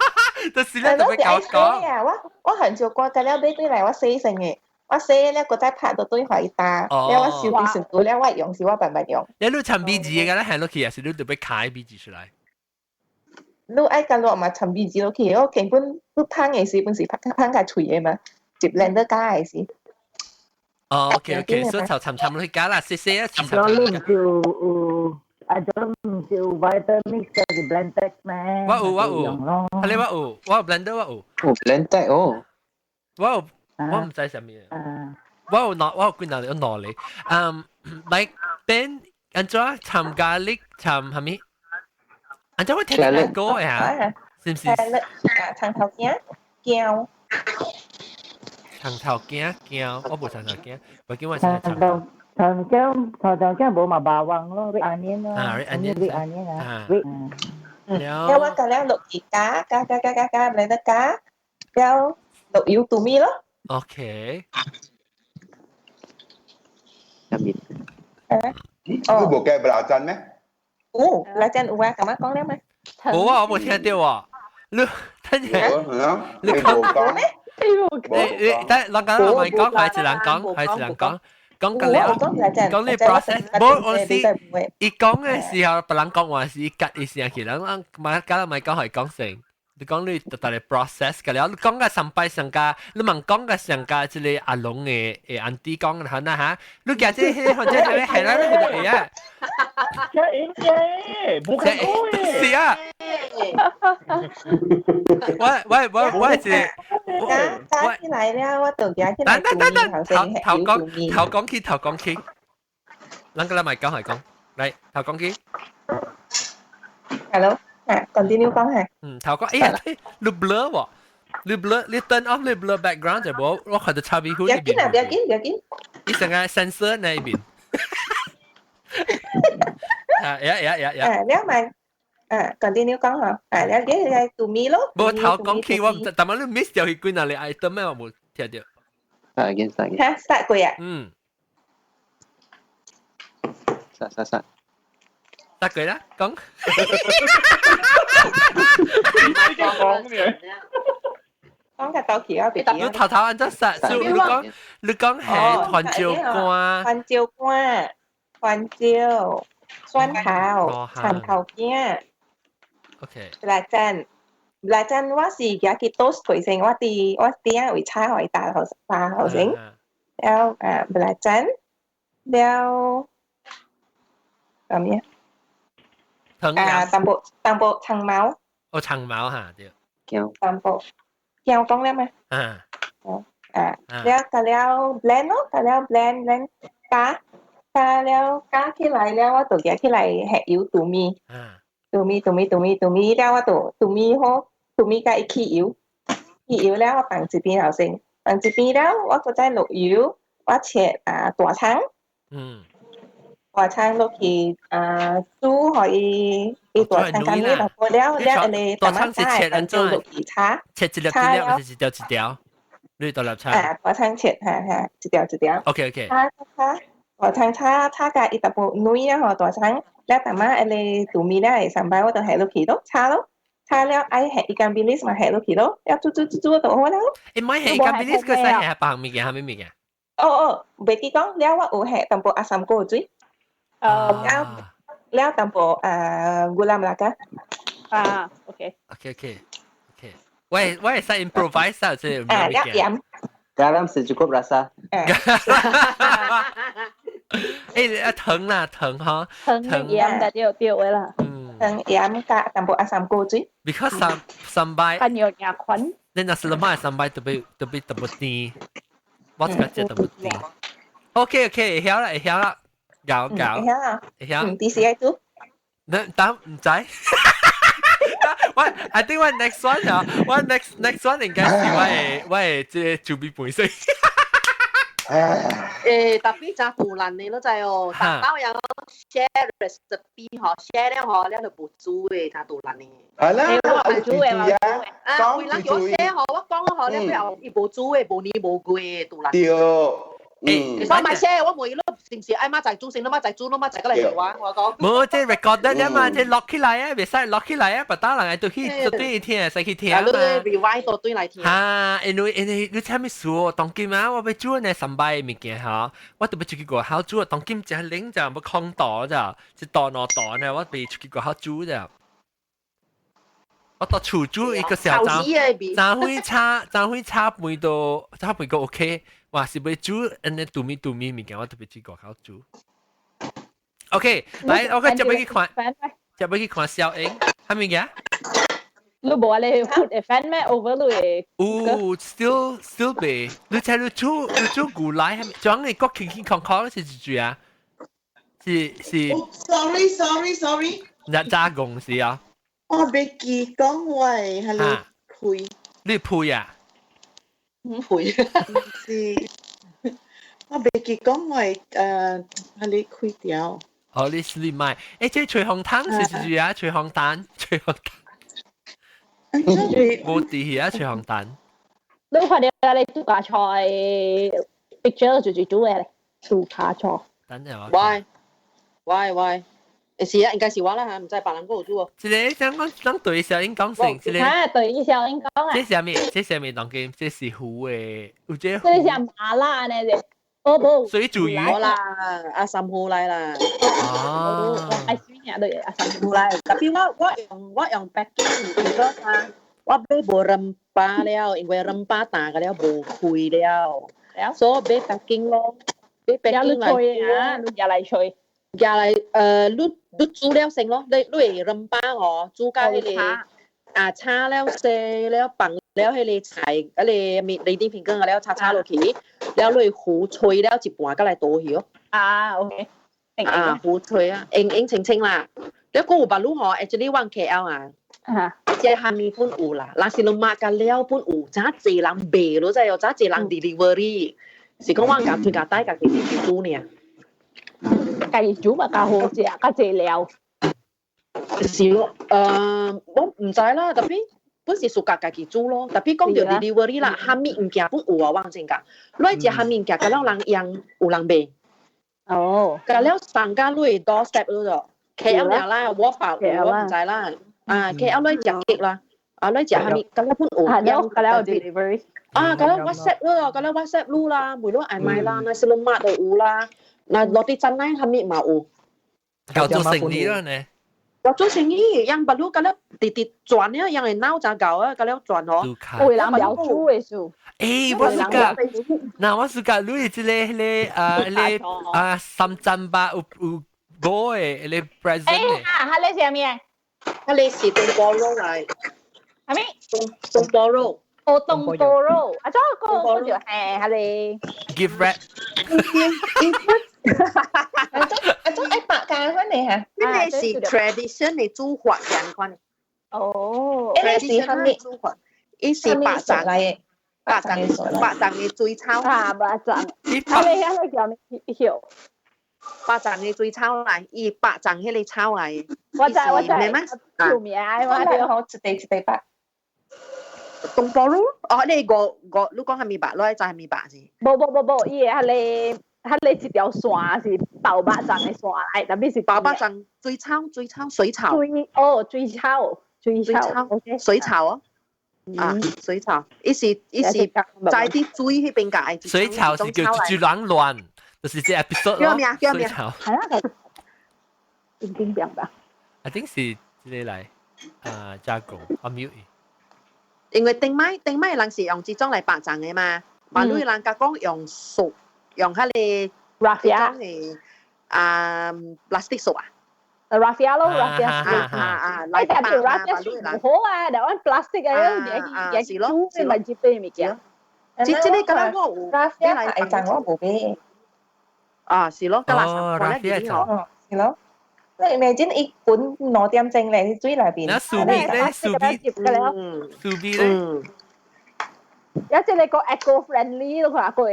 就是咧，特別搞講。我我番椒乾，加了買轉來，我洗先的，我洗了，閣再拍到對予伊焦，了我收佇船頭了，我用是我慢慢用。你你摻米字的，敢若下落去，還是你特別開米字出來？你愛加落嘛，摻米字落去，我根本你烹的時本是烹烹較脆的嘛。接 blender 加的是。哦，OK OK，所以就摻摻落去加啦，細細啊，摻摻。你毋是有有啊？種毋是有 Vitamix 的 blender 咩？我有我有，係你我有，我有 blender 我有。有 blender 哦。我有，我毋知啥物。我有攞，我有幾若有攞嚟。嗯，來變按怎摻 garlic 摻啥物？按怎我聽你講呀？是毋是？啊，蔥頭仔薑。蔥頭仔薑，我無蔥頭仔，我叫我是蔥頭。蔥薑蔥頭仔無嘛 bawang 咯，red onion 咯，啊，red onion red onion 啊，了我加了落去加加加加加加，來得加，了落油豆米咯。 OK。入面。你無加 belacan 咩？有，belacan 有啊，咁樣講了咩？無啊，我無聽著啊。你等陣，你講咩？你你但人家唔係講，係一人講，係一人講。講緊了，講你 process，無我是伊講嘅時候，別人講話是伊吉伊聲去，人人嘛，假如唔係講係講成。你講你特別 process 嘅了，你講嘅上擺上加，你問講嘅上加，這個阿龍嘅誒安迪講嘅啦嚇，你夾這個或者係係啦，你就會啊。嘅，冇看過是啊。我我我我是。加起來了，我就加起來。等等等等，頭頭講頭講起頭講起，咱個來咪講係講，嚟頭講起。 Hello。啊，continue 講下。嗯，頭講，哎呀，你 blur 喎，你 blur，你 turn off 你 blur background 就無，我看到差別好。不要緊啊，不要緊，不要緊。你成個 sensor 那一邊。啊，呀呀呀呀！啊，了咪，啊，continue 講下，啊，了嘅係做面咯。無頭講起，我唔知，但係你 miss 掉佢幾若個 item 咩？我冇聽到。啊，見晒見。嚇，start 過啊？嗯。殺殺殺。得佢啦，講。講嘅。講個到期啊，別你頭頭按怎殺？你講你講係番椒乾。番椒乾，番椒，蒜頭，蒜頭餅。 OK。 Belacan，belacan 我是夾去 toast 過先，我佇我佇仔位炒予伊打頭打頭先，了啊 belacan，了啥物啊？淡薄淡薄長毛。哦，長毛嚇對。淡薄，薑講了嗎？啊。啊，了加了 blend 咯，加了 blend blend 加加了加起來了，我就夾起來下油糯米。糯米糯米糯米糯米了，我就糯米好，糯米加一起油，起油了我放一邊後先，放一邊了，我閣再落油，我切啊大蔥。大蔥落去啊煮，予伊伊大蔥乾味落過了了，呢大蔥是切按怎？落去炒，切一粒一粒，還是一條一條？你大粒蔥？啊，大蔥切，哈哈，一條一條。 OK OK。炒炒大蔥炒炒甲伊淡薄軟啊吼，大蔥了淡仔彼個糯米了會三擺我就下落去咯，炒咯，炒了愛下 ikan bilis 嘛下落去咯，了煮煮煮煮就好了。欸，莫下 ikan bilis 閣使下別項物件，啥物物件？哦哦，袂記講了，我有下淡薄阿三果水。哦。了了淡薄啊 gula melaka。啊，OK。 OK OK OK，我我會使 improvise 啊，這啊，了鹽。 Garam secukup rasa。欸，啊糖啦糖吼，糖鹽就對對的啦。嗯。糖鹽加淡薄阿三果水。 Because 三三擺。還有廿款。你若是買三擺特別特別特別甜，我自己食特別甜。OK OK，會曉啦會曉啦，搞搞。會曉啦。會曉。嗯，幾時愛煮？那等毋知。我 I think 我 next one 啊，我 next next one 應該是我的我的這個準備本身。欸，tapi 真賭爛的，你知哦，逐擺人 share recipe 吼，share 了吼，了就無煮的，真賭爛的。係啦，我煮的嘛。啊，有人叫我 share 吼，我講吼，了尾後伊無煮的，無年無月的，賭爛。對。嗯，我買 share，我問伊你是毋是愛媽仔煮先，你媽仔煮，你媽仔過來做啊，我講。無，這 record 了嘛，這錄起來啊，袂使錄起來啊，別打人愛對去對聽，使去聽嘛。你 rewind 到對來聽。啊，因為因為你聽咩事哦？當今啊，我欲煮呢三擺物件吼，我特別出去外口煮，當今真冷就欲空道咋，一道兩道呢，我袂出去外口煮咋。我到厝煮一個小早早會炒早會炒飯都炒飯個 OK。哇，是欲煮，按呢拄米拄米物件，我特別去外口煮。OK，來，我個接欲去看，接欲去看小英，啥物件？你無啊？你 food event 咩？over 你的？有，still still 袂。你聽你煮你煮牛奶，係咪？裝你國輕輕康康是一句啊？是是。 Sorry sorry sorry。那咋公司啊？我袂記講我係你配。你配啊？唔配。是，我袂記講我係係你開掉。哦，你是你買？欸，這吹風筒是是啊？吹風單，吹風單。無佇遐吹風單。你看到你度假菜 picture 就是煮的咧，度假菜。等陣我。 Why? Why? Why? 是啊，應該是我啦嚇，唔知別人閣有煮哦。這個想講咱對小英講成，這個嚇對小英講啊。這是啥物？這是啥物當今？這是糊的，有這這是麻辣呢？這哦無。水煮魚啦，阿三糊來啦。哦。愛水爾對阿三糊來，特別我用 packing，如果啊，我買無荏巴了，因為荏巴淡個了無開了，所以買 packing 咯，買 packing 來。你啊，你入來吹。入來，你煮了先咯，你會荏巴哦，煮甲彼個啊，炒了洗了放了彼個菜，彼個麵雷丁平羹了炒炒落去，了你糊吹了一半，閣來倒去哦。啊，OK。啊，糊吹啊，英英清清啦。了閣有別路吼，actually 我 KL 啊，這蝦米粉有啦，若是你抹甲了本有，真濟人賣咯，知哦，真濟人 delivery，是講我共推共帶家己去煮爾。家己煮嘛較好食，較濟料。是咯，我毋知啦，特別本是暑假家己煮咯，特別講到 delivery 啦，蝦米物件本有啊，我真講，你食蝦米物件，甲了人用有人賣。哦。甲了送到你 doorstep 嗰度，KL 啦，我發我毋知啦，啊 KL 你食極啦，啊你食蝦米，甲了本有用。甲了 delivery。啊，甲了 WhatsApp 咯，甲了 WhatsApp 滷啦，每攏愛買啦，那是攏抹都有啦。那落啲真奶蝦米嘛有。搞做生意啦呢？我做生意，樣不如甲了直直賺了，樣會腦真夠啊，甲了賺哦。有人了煮的數。欸，我是講，那我是講，你這個那個啊，那個啊，三針吧有有五個那個 present 欸，哈，哈，你是啥物啊？哈，你是東坡肉來。啥物？東坡肉。哦，東坡肉，啊，這個個就係哈你。 Gift wrap。啊種愛白加款的嚇，呢個是 tradition 的煮法這款。哦，tradition 的煮法，伊是白粽來的，白粽白粽的水草啊，白粽。啊，你遐個叫咩？曉？白粽的水草來，伊白粽彼個草來。我知我知，叫名我對好一塊一塊白。東坡肉，哦，你個個你講蝦米白，你知蝦米白是？無無無無，伊個彼個。彼個一條線是包肉粽的線來，特別是包肉粽水草水草水草。水哦，水草水草水草哦，啊水草，伊是伊是在啲水彼邊界。水草是叫豬卵卵，就是這 episode 咯。叫咩？叫咩？係啦，叮叮變吧。 I think 是這個來啊加工啊 mute。因為頂擺頂擺人是用這種來包粽的嘛，嘛你人家講用塑。用彼個 raffia 的啊 plastic 塑啊，raffia 咯 raffia 啊啊啊，來包啊，唔好啊，台灣 plastic 啊，也是咯，是咪接啲物件？這這個敢若我有 raffia 係粽我無買。啊，是咯，敢若 raffia 哦，是咯。你 imagine 伊滾2點鐘咧，水內邊。那樹皮咧，樹皮，樹皮咧。有即係個 eco friendly 咯，佢話個個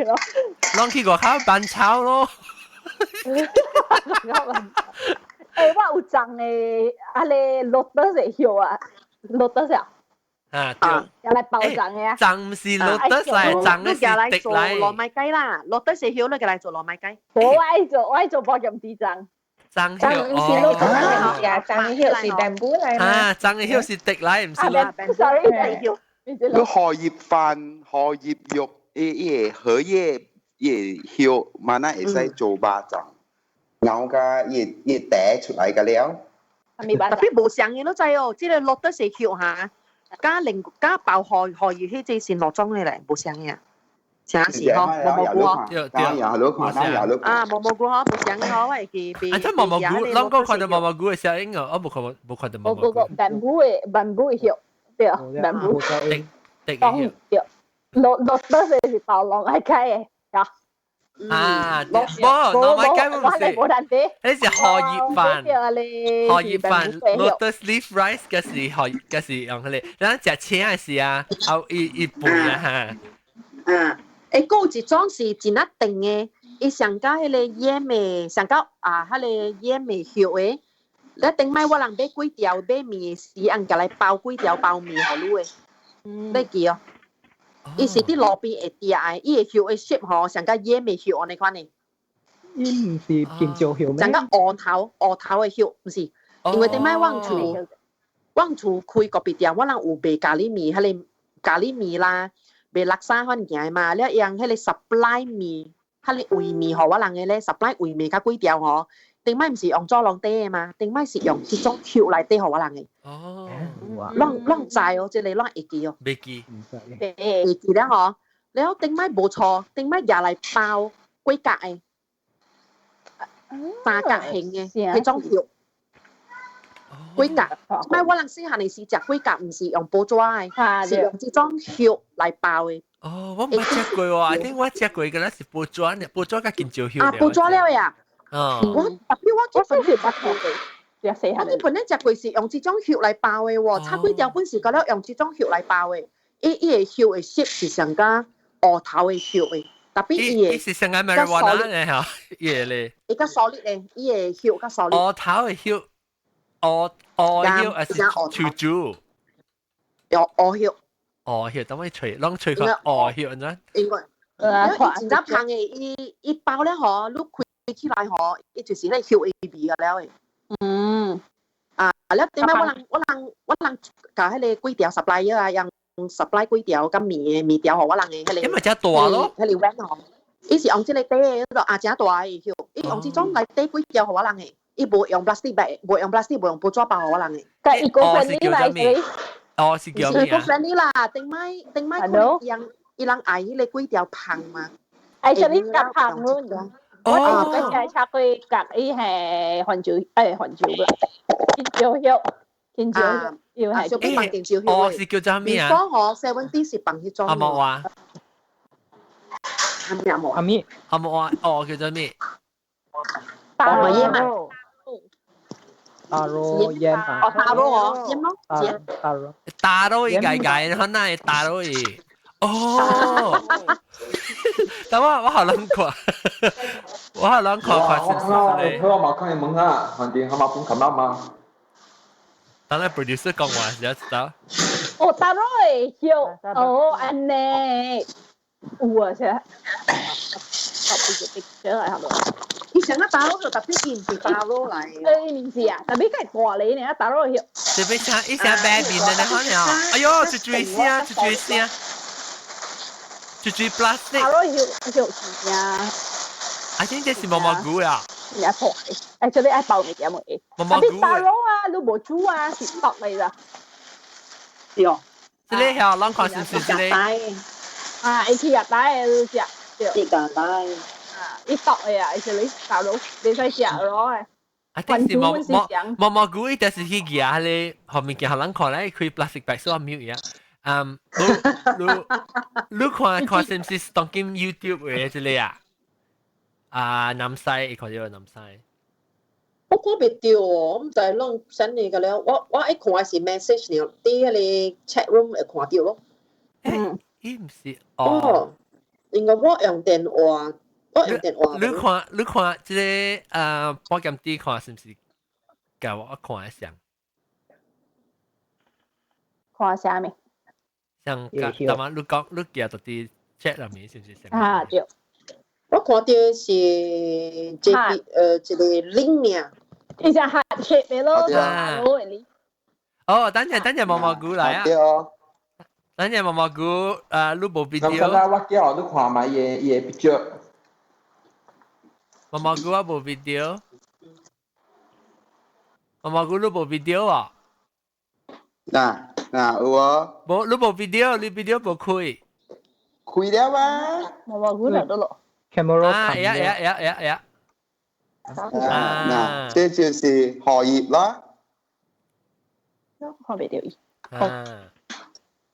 咯。攏去外口扮草咯。欸，我有種的，啊咧 lotus 的葉啊，lotus 啊。啊，對。又來包粽的啊。粽毋是 lotus 來，粽的是滴來。糯米雞啦，lotus 的葉你來做糯米雞。我愛做，我愛做包粽子粽。粽葉毋是 lotus 啊，粽葉是 bamboo 來嘛。啊，粽的葉是滴來，毋是 lotus。Sorry，葉。你荷葉飯、荷葉肉，伊伊個荷葉伊個葉，嘛那會使做肉粽，咬甲伊伊茶出來個了。特別無相的，你知哦，這個 lotus 的葉哈，加另加包荷荷葉，彼這是兩種的咧，無相的。真是嗬，毛毛菇嗬，對對，啊，毛毛菇嗬，無相的嗬，我會記。啊，這毛毛菇，啷個看到毛毛菇的聲音哦，我無看無看到毛毛菇。無無無，bamboo 的 bamboo 的葉。對，bamboo。對對，落得是包糯米雞的，呀。啊，無糯米雞唔是，彼是荷葉飯，荷葉飯，lotus leaf rice 嘅是荷，嘅是用彼個，咱食青的時啊，後一一半啊哈。嗯，欸，閣有一種是真仔長的，伊上加彼個醃的，上加啊，彼個醃的葉的。你頂擺我人買幾條買麵的時，翁共來包幾條包麵予你的，你記哦。伊是佇路邊會埕的，伊的葉的 shape 吼，上較醃的葉按呢款的。伊毋是金蕉葉咩？像個芋頭，芋頭的葉，毋是，因為頂擺阮厝，阮厝開咖啡店，我人有賣咖喱麵，彼个咖喱麵啦，賣叻沙款物件嘛，了用彼个 supply 麵，彼个煨麵予我人的咧，supply 煨麵較幾條吼。頂擺毋是用做籠底的嘛，頂擺是用這種葉來底予我人的。哦，攏攏知哦，這個攏會記哦。袂記。會記了吼，了頂擺無錯，頂擺舉來包幾格的，三角形的彼種葉。幾格，擺我人細漢的時食幾格，毋是用報紙的，是用這種葉來包的。哦，我毋捌食過喎，I think 我食過個是報紙，報紙佮金蕉葉。啊，報紙了呀。哦，我 tapi 我基本是捌聽過，我基本咧食過是用這種葉來包的喎，炒粿條本是個了用這種葉來包的，伊伊的葉的色是上加芋頭的葉的，tapi 伊的是上加 marijuana 咧嚇，伊的咧，伊較 solid 咧，伊的葉較 solid。芋頭的葉，芋芋葉還是樹珠？有芋葉。芋葉，等我吹，攏吹個芋葉，你知？應該，因為伊真正香的，伊伊包了吼，你開起來吼，伊就是咧葉的味個了的。嗯。啊，了點解我人我人我人共彼个幾條 supplier 啊，用 supply 幾條佮麵的麵條予我人的彼个。因為真大咯。彼个 van 吼，伊是用這个底的，啊，誠大的葉，伊用這種來底幾條予我人的，伊無用 plastic bag，無用 plastic，無用報紙包予我人的。佮 eco-friendly 來是。哦，是叫咩啊？eco-friendly 啦，頂擺頂擺可能伊人愛彼个幾條香嘛。愛啥物夾香咯？我頭先食過夾伊係番薯，誒番薯啦，金蕉葉，金蕉葉又係。小放金蕉葉。哦，是叫做咩啊？講嗬，seventy 是放彼種。阿冇啊？阿咩冇？阿咩？阿冇啊？哦，叫做咩？大羅嘛？大羅煙啊！哦，大羅哦，煙咯，大羅。大羅伊解解，可能係大羅伊。哦，但我我好諗看，我好諗看看是唔是咧？我冇看你問啊，反正他媽本琴嘛。當然 producer 講話時知道。哦，大羅會曉，哦，按呢，有啊，是。特別嘅 picture 係咪？以前啊，大羅就 tapi 伊毋是大羅來。誒，毋是啊，tapi 較大個呢，大羅曉。特別像一聲白面的呢，可能。哎呦，一嘴聲，一嘴聲。一嘴 plastic。大羅曉曉是啊。啊，這這是毛毛菇啊。也破，誒，這裡愛包物件冇？毛毛菇。大羅啊，你無煮啊，是毒嚟啦。對。這裡曉，咱看是唔是這裡？啊，伊去日帶的食。對。日帶。啊，伊毒的啊，伊是你大佬，袂使食咯的。啊，但是毛毛毛毛菇伊就是去夾彼个，後面見予人看咧，開 plastic bag 所以 mute 啊。嗯，你你你看看是毋是當今 YouTube 的這個啊？啊，南西，伊看著南西。我看袂著哦，我毋知攏 send 你個了。我我一看是 message 爾，佇彼個 chat room 會看著咯。嗯，伊毋是哦。因為我用電話，我用電話。你看，你看這个保險啲看是毋是？共我看的像。看啥物？像甲，但嘛你講你寄到佇 chat 內面是毋是像？啊對。我看著是這個一個 link 爾。伊只黑色的咯，哦，等陣等陣毛毛菇來啊！等陣毛毛菇，你無 video。咁啦，我叫你看覓伊个 picture。毛毛菇我無 video。毛毛菇你無 video 啊？嗱嗱有啊。無，你無 video，你 video 無開。開了啊！毛毛菇嚟到咯。 camera 啊呀呀呀呀呀！啊，嗱，這就是荷葉啦。看袂著伊。啊。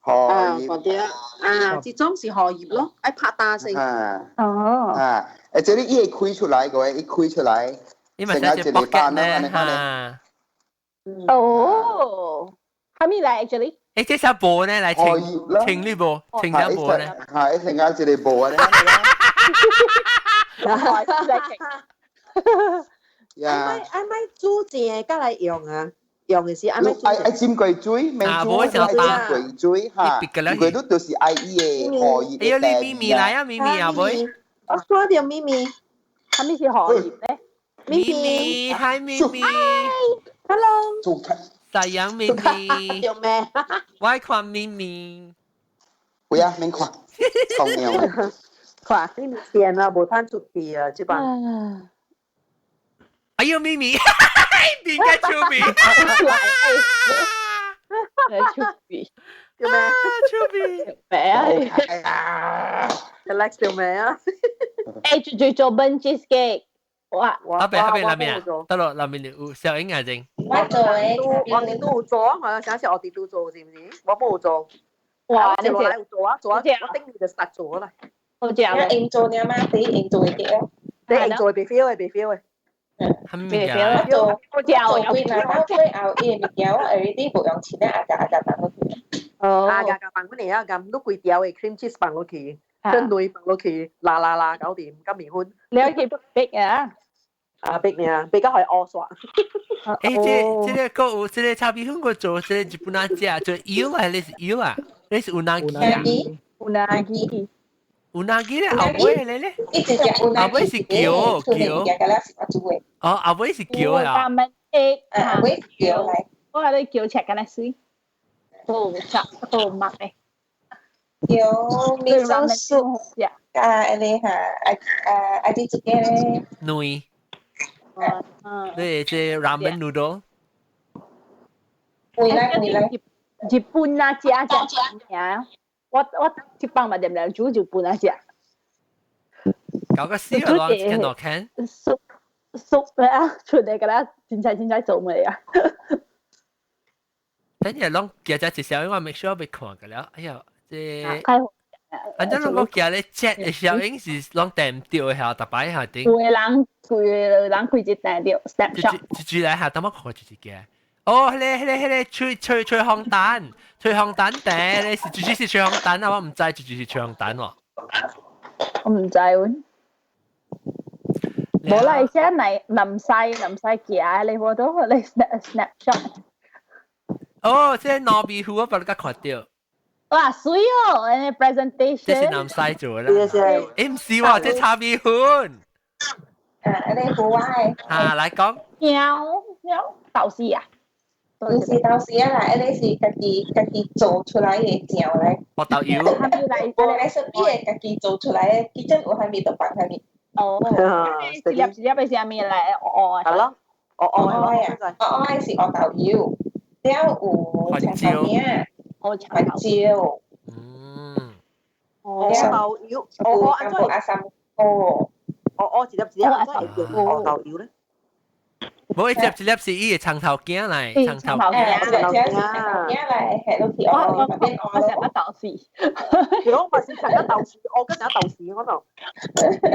荷葉。看著啊，這種是荷葉咯，愛拍打先。啊。哦。啊，誒，這裡伊會開出來個，伊開出來，成個一個斑咯，按呢款咧。哦，啥物來 actually？誒，這隻布呢？來清清你無？清隻布呢？係，成個一個布啊！呀！愛愛煮正才來用啊，用的時愛愛愛浸過水，免煮，愛浸過水哈。因為你就是愛伊的荷葉哎呀，你咪咪來啊，咪咪啊，妹。我看著咪咪。係咪是何葉咧？咪咪，hi 咪咪，hello，太陽咪咪，叫咩？我看咪咪，會啊，免看，重要。看，你唔見啊，無通出去啊，這擺。哎呦咪咪，變嘅出面，出面，叫咩？出面，咩啊？Alex 叫咩啊？誒，最做笨 cheesecake，哇！阿伯阿伯那邊啊？得咯，那邊有小英眼睛。我做嘅，我哋都有做啊，我想是我哋都做，是唔是？我冇做。哇！你落來有做啊，做啊，我頂你就實做啦。好食啊！用做你媽，你用做嘅啊？你用做別 feel 嘅，別 feel 嘅。係咪啊？做做幾若到最後，伊個物件我 already 無用錢咧，阿夾阿夾放落去。哦。阿夾夾放落嚟啊，咁都規條嘅 cream cheese 放落去，跟奶放落去，啦啦啦，搞掂，咁麵粉。你可以逼啊！啊逼呢，比較係烏刷。誒，這個有這個炒米粉，我做這個日本仔食，做腰啊，你是腰啊，你是うなぎ啊？うなぎ。うなぎ咧，後尾咧咧，一直食う後尾是橋橋。哦，後尾是橋啊。誒，後尾是橋嚟。我係你橋切緊嚟水，好汁好麥嘅。橋味噌酥，加你嚇啊啊啊啲自己咧。奶。你這 ramen noodle。會啦會啦。日本啊，食食啊。我一放嘛，點點煮就本啊食。搞個死啊！見到看。熟熟啊，出嚟個啦，凊彩凊彩做未啊？等陣攏寄只一小影，我 make sure 被看個了。哎呀，這反正攏講寄咧 chat 的小影是攏訂唔到的，下逐擺下頂。有個人規個人開一訂到 snapshot。一一來下，等我看一一個。哦，彼個吹吹吹風蛋，吹風蛋茶，你是絕對是吹風蛋啊！我唔知，絕對是吹風蛋喎。我唔知喎。無啦，而且嚟林西林西行，你我都你 snapshot。哦，這糯米糊我把你看到。哇，水哦，那 presentation。這是南西做啦。欸，唔是喎，這炒米粉。啊，你糊我的。啊，來講。喵喵，豆豉啊！毋是豆豉啊啦，彼個是家己做出來的醬來。我豆油。無 recipe 的家己做出來的，其實有啥物就放啥物。哦，一粒一粒的啥物來？哦。係咯，哦哦哦，哦哦是黑豆油，了有青頭餅，番椒。嗯。黑豆油，哦哦，安怎？阿三哥。哦哦，一粒一粒，安怎會叫黑豆油咧？無一粒一粒是伊的葱頭羹來，葱頭羹，葱頭羹來，下落去哦，我食個豆豉，我嘛是食個豆豉，我跟食豆豉我就，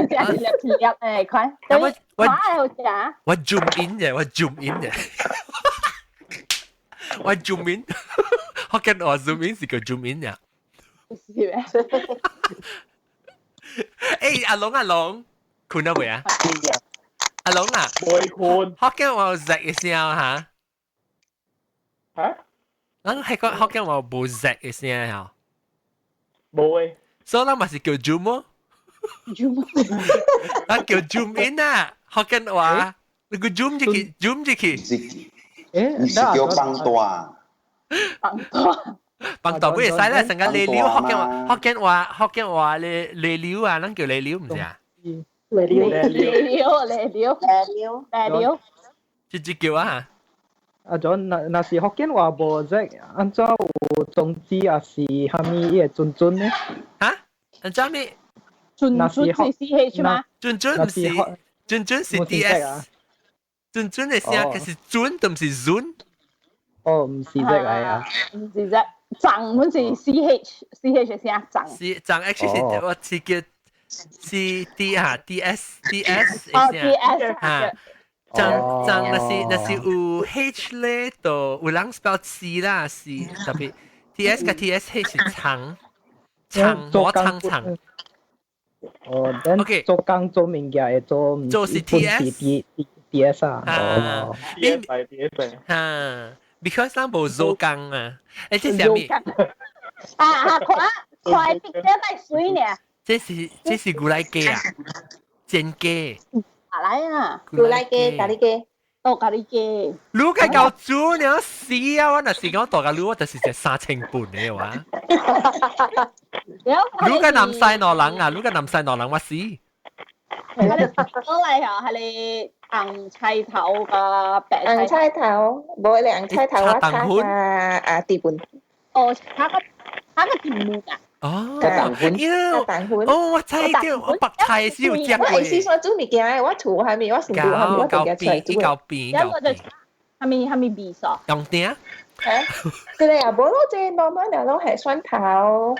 一粒一粒誒，看，我我好食。我 zoom in 嘅，我 zoom in 嘅，我 zoom in，我見我 zoom in 是個 zoom in 呀。是咩？誒，阿龍阿龍，困咗未啊？阿龍啊，未困。福建話有 Z 嘅聲嚇？嚇？咱係講福建話無 Z 嘅聲嚇？無誒。所以咱嘛是叫 zoom 哦。 zoom。咱叫 zoom in 啊，福建話，你個 zoom 入去，zoom 入去。誒，你是叫放大？放大。放大不會使啦，成個嚟料福建話，福建話，福建話嚟嚟料啊，咱叫嚟料唔是啊？嚟料嚟料嚟料嚟料嚟料，直接叫啊！阿 John，若是福建話無這，按怎有種子抑是蝦米伊個準準呢？嚇？按怎咩？準準是 C H 嗎？準準唔是，準準是 D S。準準的聲可是準，都唔是準。哦，唔是這個啊。唔是這，長本是 C H，C H 聲長。是長 H 是我是叫。C D 啊 D S D S 哦 D S 啊，長長那是有 H 咧，就有人 spell C 啦 C 特別 T S 佮 T S H 是長長我長長。哦，OK，做工做物件會做，做是 T S D D S 啊。哦，D S 係 D S 啊，because 咱無做工啊，誒，這是啥物？啊啊，看看比較帶水呢。這是牛奶雞啊，煎雞。來啊，牛奶雞、咖喱雞。哦，咖喱雞。你計夠煮你死啊！我若是講大個你，我就是食3500的話。你個南西挪人啊，你個南西挪人我死。我嚟啊，係你紅菜頭個白紅菜頭，無你紅菜頭我炒個啊地盤。哦，炒個地盤啊。哦，蛋粉，蛋粉。哦，我知對，我白菜是有食過。我是說煮物件的，我厝還沒，我成厝還沒，我就夾出來煮。夠變，夠變。係咪係咪味素？用點？啊，這個也無咯，這個慢慢了攏係蒜頭、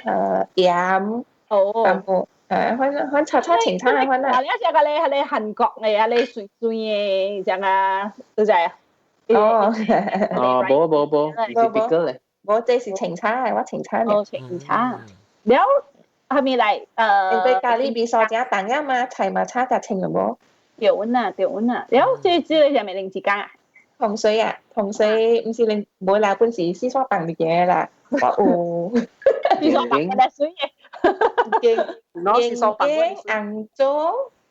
鹽，哦，淡薄，反反炒炒清炒啊，反啊。你食個咧係咧韓國的啊，咧水水的，這樣啊，對唔對啊？哦，哦，無無無，是別個咧。無，這是清炒的，我清炒的。哦，清炒。了，係咪來？因為咖喱味素正重啊嘛，菜嘛炒較清了無？對啊，對啊。了，這個係咪零之間啊？糖水啊，糖水毋是零，無啦，本是四川放物件啦。我有。四川放嘅水嘅。經經紅棗，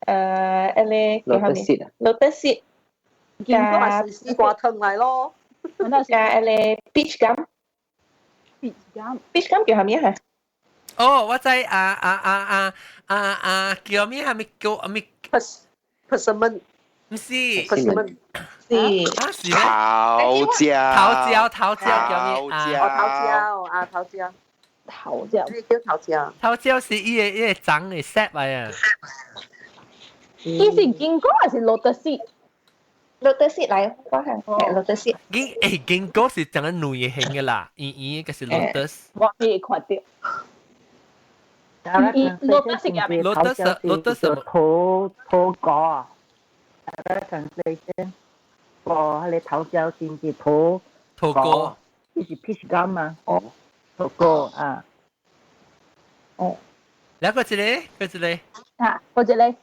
迄個叫啥物？Lotus seed。加絲瓜湯來咯。加迄個 peach gum。 peach gum。 peach gum 叫啥物啊？哦，我知啊啊啊啊啊啊，叫咩？係咪叫咩？Persimmon。唔是，persimmon 是啊是桃膠。桃膠桃膠叫咩？哦，桃膠啊，桃膠。桃膠。呢叫桃膠。桃膠是伊個伊個長的色來啊。伊是堅果還是 lotus seed？ lotus seed 來，我係 lotus seed。堅誒堅果是長得軟型嘅啦，圓圓嘅是 lotus。我未看到。lotus seed 啊？lotus lotus 土土果啊，translation，哦，迄個桃膠是是土土果，這是 peach gum 啊，哦，土果啊，哦，兩個一個，個一個，啊，個一個。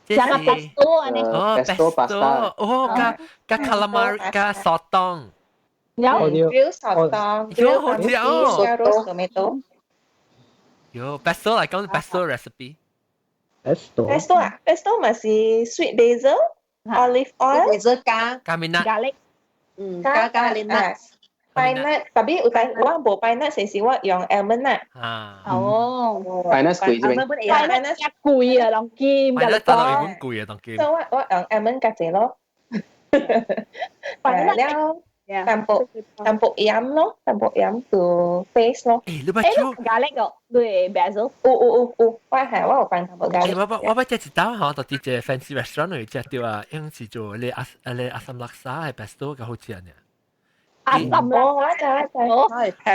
這是 pesto 安尼，哦，pesto，哦，加加 calamari 加 sotong，有，grill sotong，有好食哦，roast tomato。有 pesto 來講 pesto recipe。 pesto。 pesto 啊，pesto 咪是 sweet basil、olive oil、 basil 加加面 garlic，嗯，加加你 nuts。 pine nut，特別有但我無 pine nut，是我用 almond nut。啊。哦。 pine nut 貴這邊。 pine nut 貴啊，當金。 pine nut 當然貴啊，當金。所以我我用 almond 較濟咯。 pine 了，淡薄淡薄鹽咯，淡薄鹽做 base 咯。誒，你捌煮 garlic 哦，對 basil。有有有有，我係我有放淡薄 garlic。我捌我捌食一道吼，到佇一個 fancy restaurant 裏食到啊，用是做你阿你阿三叻沙嘅 pesto 較好食呢。阿三哦，我知我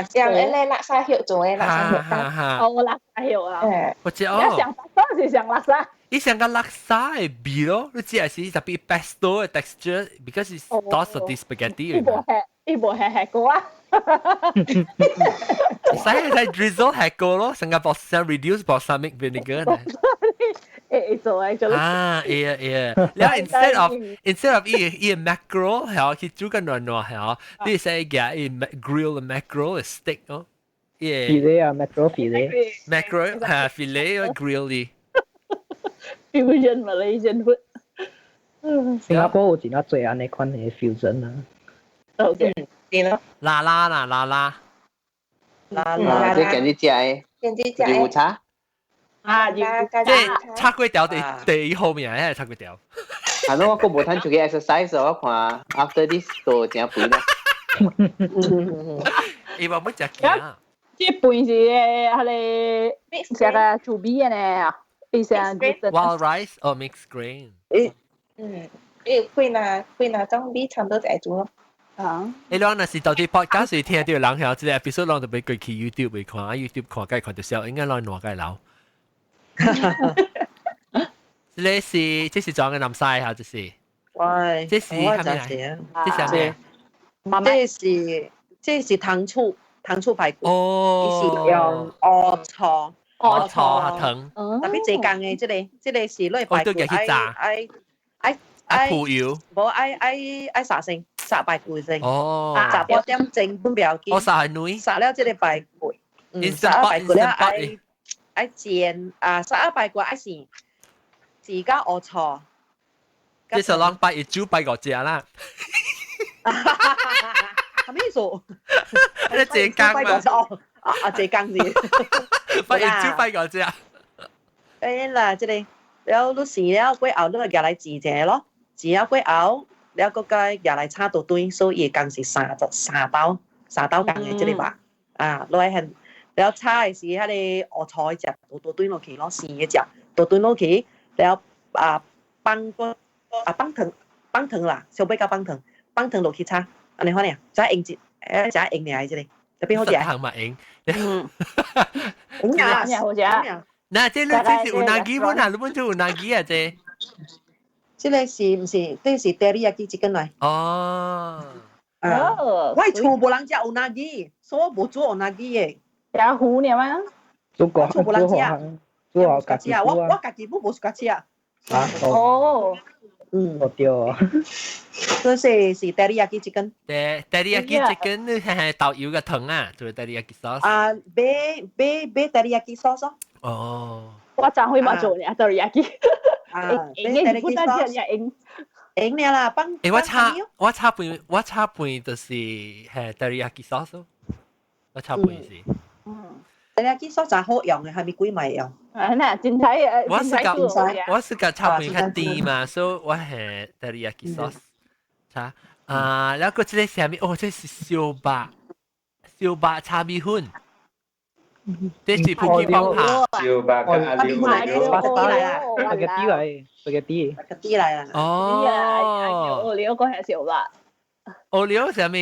知，用迄個叻沙葉做的叻沙葉。哦，叻沙葉啊。我知哦。上當時上叻沙。伊上個叻沙的味咯，你知係是特別 pesto 的 texture，because it's sauce of the spaghetti。伊無吃，伊無吃吃過啊。使使 drizzle 吃過咯，成個 balsam reduce balsamic vinegar 呢。會做會做。啊，會啊會啊。然後 instead of 伊伊 mackerel 係去煮個軟軟係，你使夾伊 grill mackerel steak 咯。 fillet 啊，mackerel fillet。 mackerel 係 fillet grill 啲。 Fusion Malaysian food。新加坡有真係濟按呢款的 fusion 啊。 OK，對咯。啦啦啦啦啦。啦啦。這今日食的。今日食的。油茶。啊，即係炒粿條第第一號名，係炒粿條。啊，我閣無趁出去 exercise，我看 after this 都真肥啦。伊話欲食件。這飯是彼个食個煮米的呢。伊是 Wild rice or mixed grain？嗯，伊有幾若幾若種米差不多就會煮咯。啊！你講若是到底 podcast 是聽到人曉，這個 episode 攏就欲過去 YouTube 去看，YouTube 看該看到笑，應該攏爛該流。這個是這是裝嘅南西哈，這是。喂，這是我啥物來？這是啥物？這是這是糖醋糖醋排骨。哦。伊是用烏醋。烏醋糖。特別濟工的這個，這個是攞排骨愛愛愛愛鋪油。無愛愛愛煠先，煠排骨先。哦。煠半點鐘本不要緊。我煠係軟。煠了這個排骨，嗯，煠了排骨了愛愛煎啊，煠了排骨愛生，生甲烏醋，這是人拜一煮拜五隻啦。係咩意思？你這工嘛？哦，啊啊，這工是。拜一煮拜五隻。誒啦，這個了你生了過後，你就舉來煮者咯，煮了過後，了閣該舉來炒豆堆，所以伊工是三三刀三刀工的這個吧。啊，落來很了炒的是彼個烏菜食豆豆堆落去咯，生的食豆堆落去，了啊放個啊放糖放糖啦，小尾加放糖，放糖落去炒，按呢款爾，才用一誒才用爾這個，特別好食。糖嘛用。嗯。用啊，好食。嗱，這這是 unagi 本啊，你本做 unagi 啊，這。這個是毋是？這是 teriyaki chicken 來。哦。啊！我厝無人食 unagi，所以我無煮 unagi 的。食糊爾嗎？煮過，厝無人食。煮好家己食，我家己本無喜歡食。啊哦。嗯，我對啊。這是是 teriyaki chicken。 teriyaki chicken 你係豆油嘅糖啊，做 teriyaki sauce。啊，買買買 teriyaki sauce 咯。哦。我昨昏嘛做呢 teriyaki。啊，用嘅是本來只用。用了啦，放。誒，我炒飯，我炒飯就是係 teriyaki sauce，我炒飯是。嗯。teriyaki sauce 真好用嘅，係咪鬼咪用？啊，那真睇我是個我是個炒飯較甜嘛，所以我係 teriyaki sauce。炒啊，然後個這個啥物？哦，這是燒肉，燒肉炒米粉。這是普吉方法。燒肉跟阿廖來啦，白個啲來，白個啲，白個啲來啦。哦，奧利奧講係燒肉。奧利奧啥物？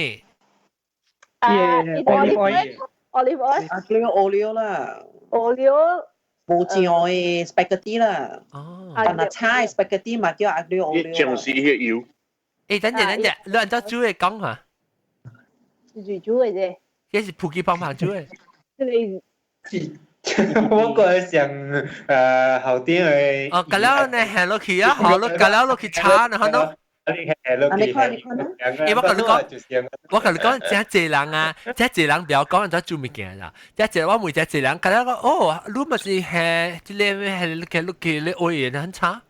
啊，olive oil，olive oil。啊，叫奧利奧啦。奧利奧。無醬的 spaghetti 啦。哦。但係炒的 spaghetti 嘛叫阿廖奧利奧。醬是伊個油。誒，等陣等陣，你按照煮的講下。是煮的啫。這是普吉方法煮的。這個。我過去上後邊的。哦，隔了呢，下落去啊，好咯，隔了落去炒呢，好喏。你看，你看，欸，我共你講，我共你講，真濟人啊，真濟人不要講按怎煮物件啦。真濟我問真濟人，隔了講，哦，你嘛是下這個下落去落去咧學的很差。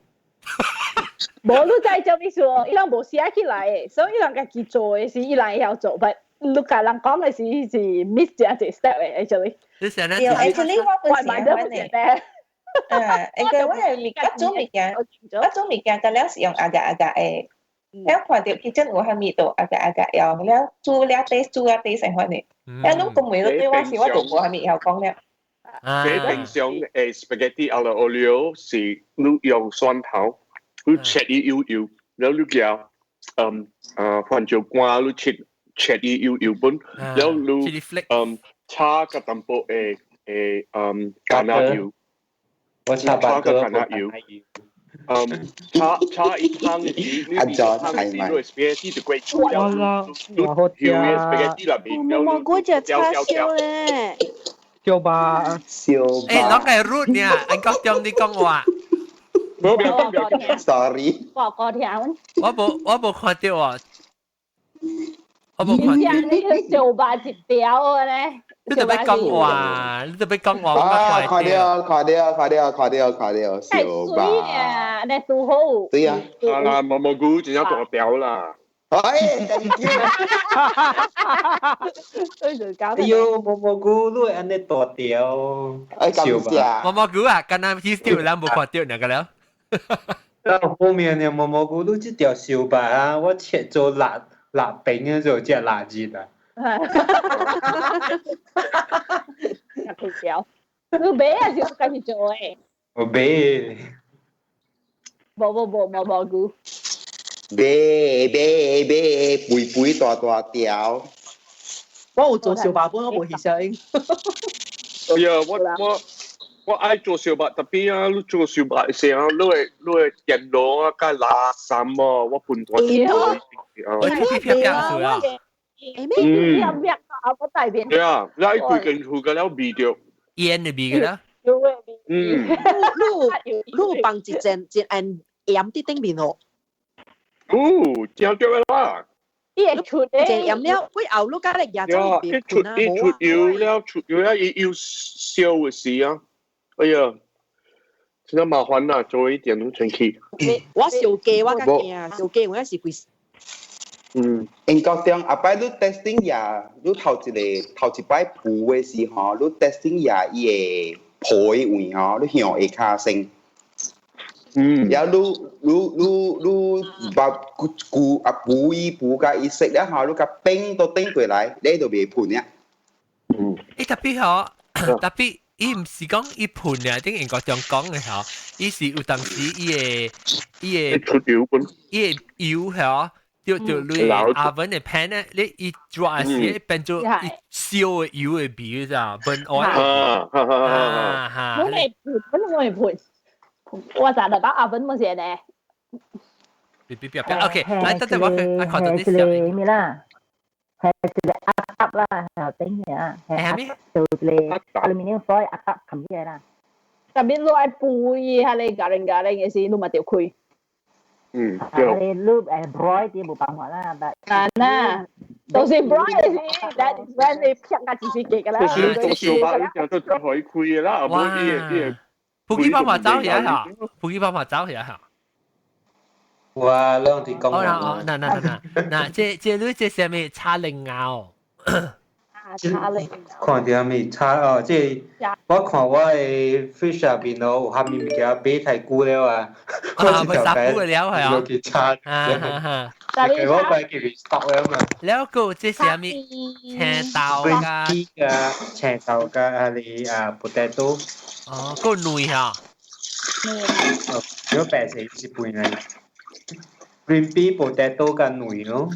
無，你知做咩事？伊人無寫起來的，所以伊人家己做的是伊人會曉做，但你共人講的是是 miss 一個 step 的，actually。你成日對，actually 我本我買得不簡單。啊，因為我係我煮物件，我煮物件，但了是用 agar agar 的。了看到 kitchen 有啥物都 agar agar 用，了煮了底煮了底成款的。了攏講袂落對我是我就無啥物曉講了。你平常誒 spaghetti alla olio 是你用蒜頭，你切伊幼幼，然後你加番椒乾，你切切伊幼幼本，然後你炒個淡薄誒誒橄欖油，我炒炒個橄欖油。炒炒一湯的時，你湯的時，你 spaghetti 就過煮了，你油的 spaghetti 內面，毛毛菇食叉燒咧。燒肉，燒肉。欸，攏係 root 呢？按國中你講話。無不要緊，不要緊。 Sorry。我我聽。我無看到啊。我無看到。你燒肉一條咧。你特別講話，你特別講話，啊，看到，看到，看到，看到，看到，燒肉。水啊，你拄好。對啊。啊啦，毛毛菇真正大條啦。哎，哎呦，毛毛菇你會按呢大條。哎，感謝。毛毛菇啊，敢若去釣人無看到那個了。到後面呢，毛毛菇你這條燒肉啊，我切做臘臘餅啊，就食臘肉啊。食條，你買還是家己做的？我買。無無無毛毛菇。買買買，肥肥大大條。我有做燒肉本，我無去小英。哎呀，我愛做燒肉，特別啊，你做燒肉時啊，你會電爐啊，較垃圾哦，我本來就我噼噼啪啪啊！嗯，啊，我大便。對啊，你規間厝個了味著，煙的味個啦。嗯，你你放一陣一按鹽佇頂面哦。哦，真對啦。伊會出的。一鹽了，過後你加咧壓咗一出一出油了，出油了，伊又燒的時啊，哎呀，真係麻煩啦，做一點都清氣。我燒雞我較驚，燒雞有影是規。英國中後擺你 testing 也，你頭一個頭一擺鋪的時候，你 testing 也伊會破的位吼，你向下骹先。然後你你你你把骨骨啊補伊補甲伊食了後，你甲冰都頂過來，你就袂噴了。欸，特別吼，特別伊毋是講伊噴啊，頂英國中講的吼，伊是有當時伊會伊會出油本，伊會油吼，就就你 oven 的 pan 咧，你伊抓時變做伊燒的油的味咋，burn oil。啊哈哈哈哈！我未噴，我未噴，我就嚟把 oven 冇事呢。別別別別，OK，來等等我我看到你笑。咩啦？係一個壓鴨啦，係頂嘅啊，係壓做一個 aluminium foil 壓鴨冚起來啦。特別攞來背，係你咖喱咖喱嘅時，你咪掉開。對。你你誒 broil 啲冇辦法啦，但啊嗱，到時 broil 時，that is when 你劈架自己嘅啦。就是做小巴，你就都可以開嘅啦，冇啲啲。普吉爸爸走起嚇，普吉爸爸走起嚇。哇，兩啲講。哦哦，嗱嗱嗱嗱，嗱，這這你這啥物炒靈牛？啊，炒靈。看到咪炒哦，這我看我的 fish 入面哦，有蝦米物件買太久了啊，啊，咪殺苦了係啊。落去炒。啊哈。我擺叫佢 stock 了嘛。了個這啥物青豆㗎？青豆㗎，啊你啊 potato。哦，個卵嚇。哦，如果白色是半嚟。Green pea potato 加卵咯。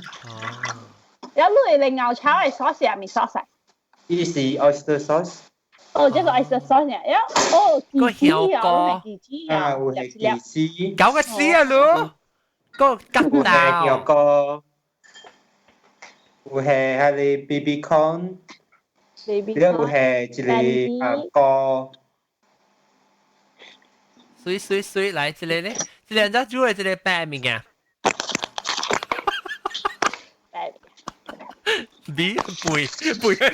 有卵你牛炒係 sauce 係咪 sauce？伊是 oyster sauce。哦，這個 oyster sauce 呢？哦，個香膏。啊，有係起司。搞個死啊你！個吉豆。有個，有係係你 baby corn。 baby 了有係一個啊膏。水水水，來這個咧，這個人煮的這個白物件。白。你背背背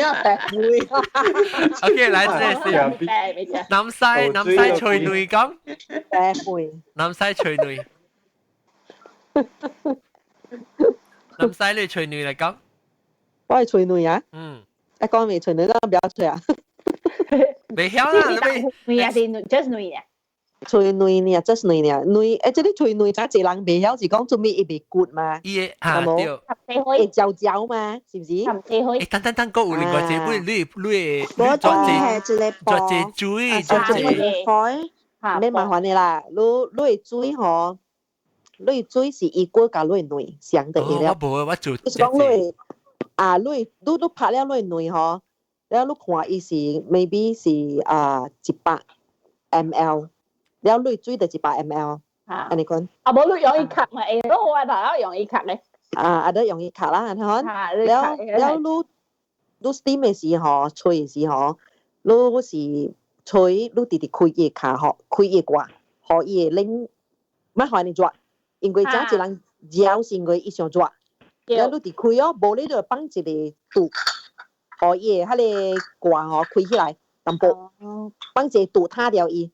啊，白背。 OK，來這個是南西南西吹女講。白背。南西吹女。南西你吹女嚟講。我係吹女啊。嗯。一講未吹女，咁唔要吹啊。未曉啦，你女啊，是 just 女啊。吹女呢，just 女呢，女誒，這個吹女真濟人袂曉是講做咩伊袂骨嘛，伊會啊對，會焦焦嘛，是毋是？欸，等等等，閣有另外一個，你你我做係一個做這水，做這開，免麻煩的啦，你你的水吼，你的水是伊骨佮你的卵相的了。我無，我做。就是講你啊，你你你拍了你的卵吼，了你看伊是 maybe 是啊100 ml。了你水就100 ml，按呢講。啊，無你用伊卡嘛會咯，我頭用伊卡咧。啊，啊，得用伊卡啦，按呢了了，你你 steam 的時候，吹的時候，你是吹，你直直開伊卡吼，開伊蓋，予伊會冷，莫予按呢熱，因為真濟人熱是因為伊傷熱，了你直開哦，無你就放一個肚，予伊的彼個蓋吼開起來淡薄，放一個肚攤掉伊。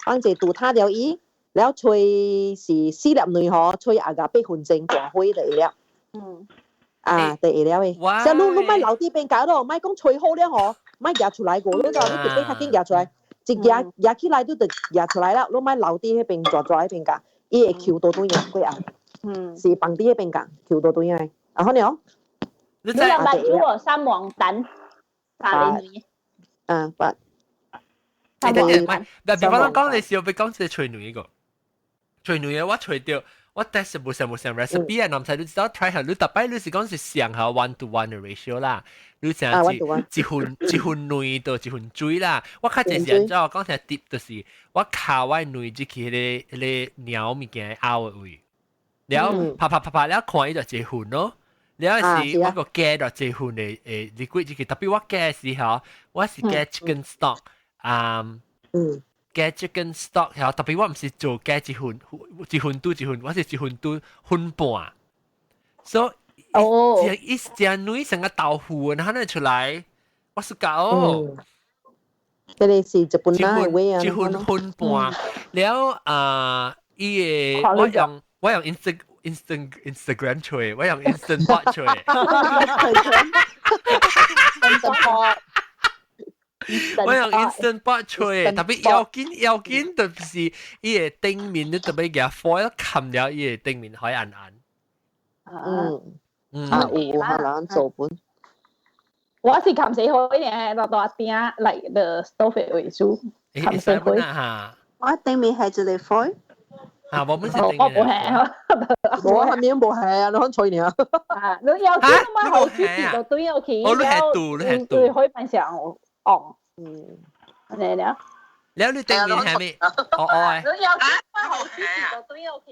放一個肚攤掉伊，了吹是四粒卵吼，吹啊個8分鐘大火就會了。啊，就會了的。所以你你莫留佇邊角咯，莫講吹好了吼，莫舉出來過，你就你特別較緊舉出來，一舉舉起來你就舉出來了，你莫留佇彼邊抓抓彼邊角，伊會扣多轉的過後。是放佇彼邊角，扣多轉的。啊，好了。你兩百煮哦，三黃蛋，三厘米。啊，八。欸，等等，唔係，嗱，比方講你是要講這個吹女個，吹女嘅我吹掉，我 test 無上無上 recipe 啊，男仔你知道 try 下，你特擺你是講是上下 one to one 嘅 ratio 啦，你成一一份一份卵到一份水啦，我較濟是按怎講成 tip 就是我敲我卵入去彼個彼個鳥物件拗的位，了拍拍拍拍了看伊就一份咯。了是我個加落一份的誒 liquid 入去，特別我加的時候，我是加 chicken stock。啊，加 chicken stock 嚇，特別我毋是做加一份一份拄一份，我是一份拄份半。所以哦，一隻卵成個豆腐，然後呢出來，我是搞哦。這個是日本人的話啊。一分分半了啊！伊個我用 Instagram 吹，我用 Instant Pot 吹。 Instant Pot。我用 Instant Pot 吹，特別要緊要緊，就是伊個頂面你特別夾 foil 冚了，伊個頂面可以按按。嗯。啊，有有人做本。我是冚死火呢，大大鼎嚟 the stove 為主，冚死火。我頂面係一個 foil。啊，我們是我冇係，我下面冇係啊，你看吹呢？啊，你有啲嘛好處就對屋企，哦，你係度，你係度，可以變成昂，你了。了，你頂面係咪？哦哦，你有啲嘛好處就對屋企。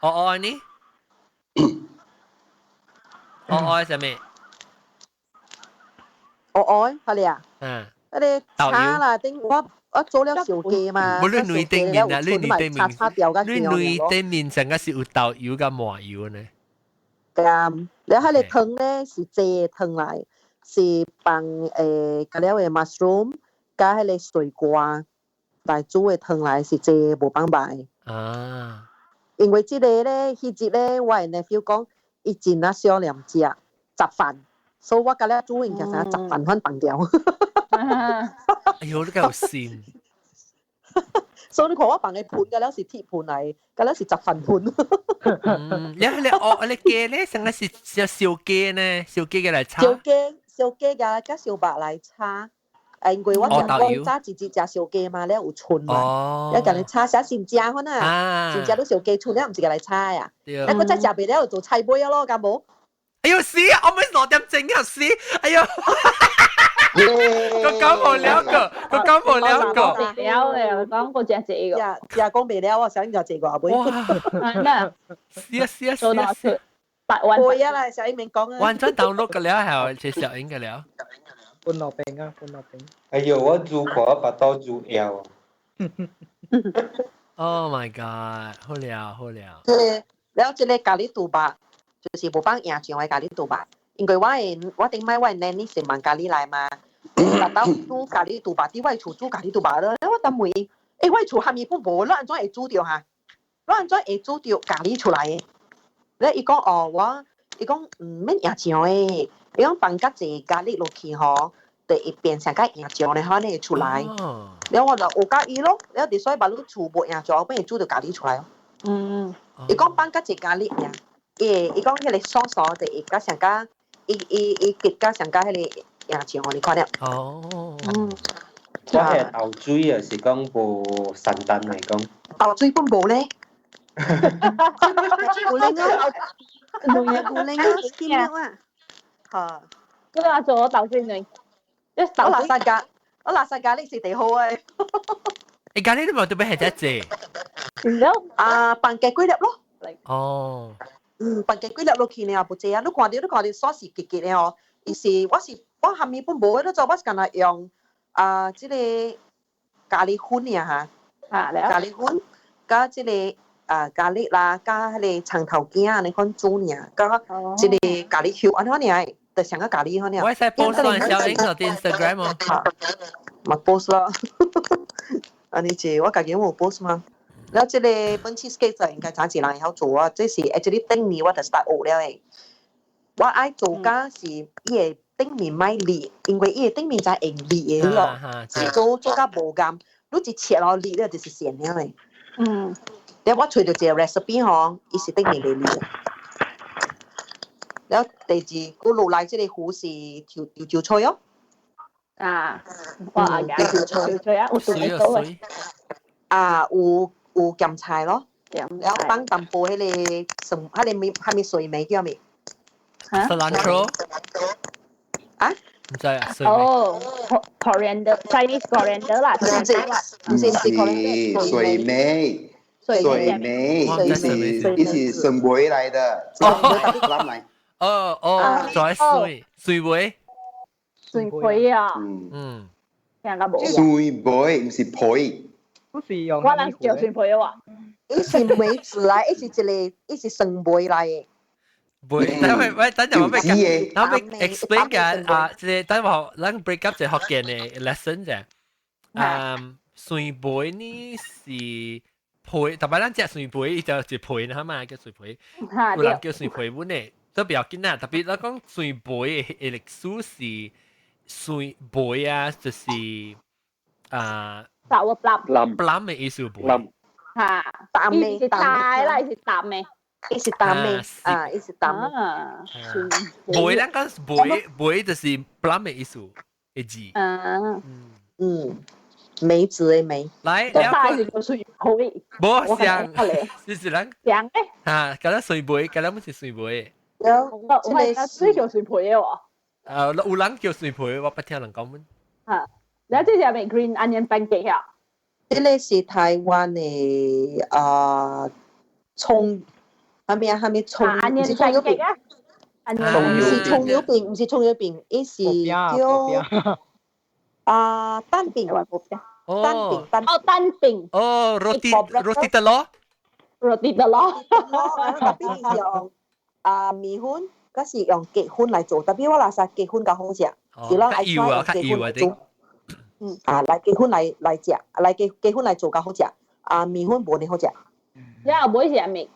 哦哦呢？哦哦係咩？哦哦，係你啊？嗯。你炒啦，頂我做了燒雞嘛。無你內頂面啊，你內頂面，你內頂面成個是有豆油佮麻油呢。對啊，你彼个湯咧是濟湯來，是放加了个 mushroom 加彼个水瓜來煮的湯來，是濟無放肉。啊。因為這個咧，彼日咧，我的 nephew 講，伊真啊少念食雜飯，所以我甲了煮應該啥雜飯款放掉。哎呦，你夠善！所以你看我放的盤，甲了是鐵盤來，甲了是雜飯盤。你哦，你雞咧，成個是燒雞呢？燒雞嘅來炒。燒雞，燒雞加加燒肉來炒。因為我食講早一日食燒雞嘛，了有春嘛，了共你炒啥新食款啊，新食都燒雞春了，毋是共來炒呀。啊，閣再食袂了，做菜尾啊咯，敢無？哎呦死！我咪6點鐘啊死！哎呦！個講無了個，個講無了個。了了，講過食這個。食講袂了，我想食這個阿妹。哇！死啊死啊死啊！百萬。會啊啦，小英明講啊。完全 download 個了，係係小英個了。半落餅啊，半落餅。哎呦，我煮過把刀煮枵。 Oh my god！好了好了。這個了，這個咖喱肚肉，就是無放椰醬的咖喱肚肉。因為我的我頂擺我的奶奶是孟加里來嘛，特到煮咖喱肚肉，佇我的厝煮咖喱肚肉咯。我當問伊，欸，我的厝蝦米本無，你按怎會煮著哈？你按怎會煮著咖喱出來的？咧伊講哦，我伊講毋免椰醬的，伊講放較濟咖喱落去吼，就會變成較椰醬的吼，你會出來。了我就學教伊咯，了佇所以把你厝無椰醬，變會煮著咖喱出來咯。伊講放較濟咖喱爾，伊伊講彼個酥酥就會較上較。伊伊伊結加上加彼個椰醬，你看了。哦。我係豆水啊，是講無簡單來講。豆水本無咧。有零啊，有零啊，點樣啊？嚇！嗰個做豆水呢？我垃圾咖，我垃圾咖喱是地好誒。你咖喱你冇特別係只隻？啊，放雞幾粒咯。哦。嗯，放雞幾粒落去呢，也無濟啊！你看著，你看著酥是結結的吼，伊是我是我蝦米本無，你做我是干焦用啊，這個咖喱粉爾哈，咖喱粉佮這個啊咖喱啦，佮彼個蔥頭仔按呢款煮爾，佮這個咖喱香按呢爾，就像個咖喱款爾。我使 post 上小英個 Instagram 哦。嘛 post 啦，按呢這我家己有 post 嗎？了，這個本 cheesecake 就應該早一人會曉做啊，這是 actually 頂年我就 start 學了的。我愛做甲是伊的頂面莫裂，因為伊的頂面才會裂的咯，是做做甲無甘，你一切落裂了就是鹹了的。了我揣著一個 recipe 吼，伊是頂面袂裂。了第二，佮落來這個糊是潮潮潮菜哦。啊，哇！潮潮菜啊，有水啊啊，有。有鹹菜咯，然後放淡薄彼個什，彼個麵，彼個水梅叫咩？Cilantro。啊？毋知啊，哦，coriander Chinese coriander 啦，毋是毋是是水梅，水梅，伊是伊是蒜梅來的，哦，來。哦哦，就係水水梅，水梅啊，聽過無？水梅毋是皮。不是用我人叫水梅啊，伊是梅子來，伊是一個，伊是蒜梅來的。會，等會喂，等陣我欲，我欲 explain 緊啊，這個等我咱 break up 一個福建的 lesson 啫。蒜皮呢是皮，特別咱食蒜皮，伊就一皮啦嘛，叫蒜皮。有人叫蒜皮碗的，都不要緊啦。特別咱講蒜皮的歷史是蒜皮啊，就是啊。豆粒粒的意思不？粒嚇，淡味是大啦，是淡的。伊是淡的啊，伊是淡的。皮咱講皮皮就是粒的意思的字。嗯嗯，梅子的梅。來，大是個蒜皮。無像，就是咱像誒。啊，敢若蒜皮，敢若毋是蒜皮。有，我我水叫蒜皮的喎。啊，有人叫蒜皮，我不聽人講們。嚇，你這是係咪 green onion pancake 啊？這個是台灣的啊，蔥，啥物啊？啥物蔥？唔是蔥油餅，唔是蔥油餅，唔是蔥油餅，伊是叫啊蛋餅，蛋餅蛋哦蛋餅。哦，roti roti telur。 roti telur。特別是用啊麵粉，嗰是用雞粉來做，特別我若說雞粉較好食，是咱愛用雞粉做。嗯，啊，來雞粉來來食，來雞雞粉來做較好食，啊，麵粉無呢好食。你後尾是啥物？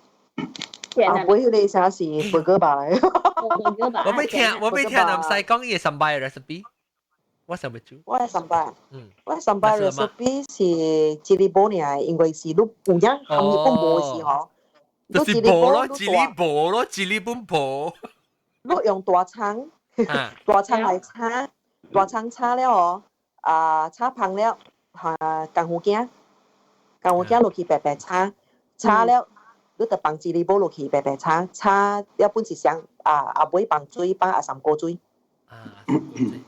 啊，尾迄個啥是 burger 吧？我未聽，我未聽南西講伊的 sambal recipe，我想欲煮。我的 sambal，我的 sambal recipe 是一粒無爾，因為是你有影含日本無的時候，就是無咯，一粒無咯，一粒本無。你用大蔥，大蔥來炒，大蔥炒了哦。啊，炒香了，嚇功夫鏡，功夫鏡落去白白炒，炒了，你就放一粒寶落去白白炒，炒了本是上啊啊尾放水，放阿三鍋水。啊！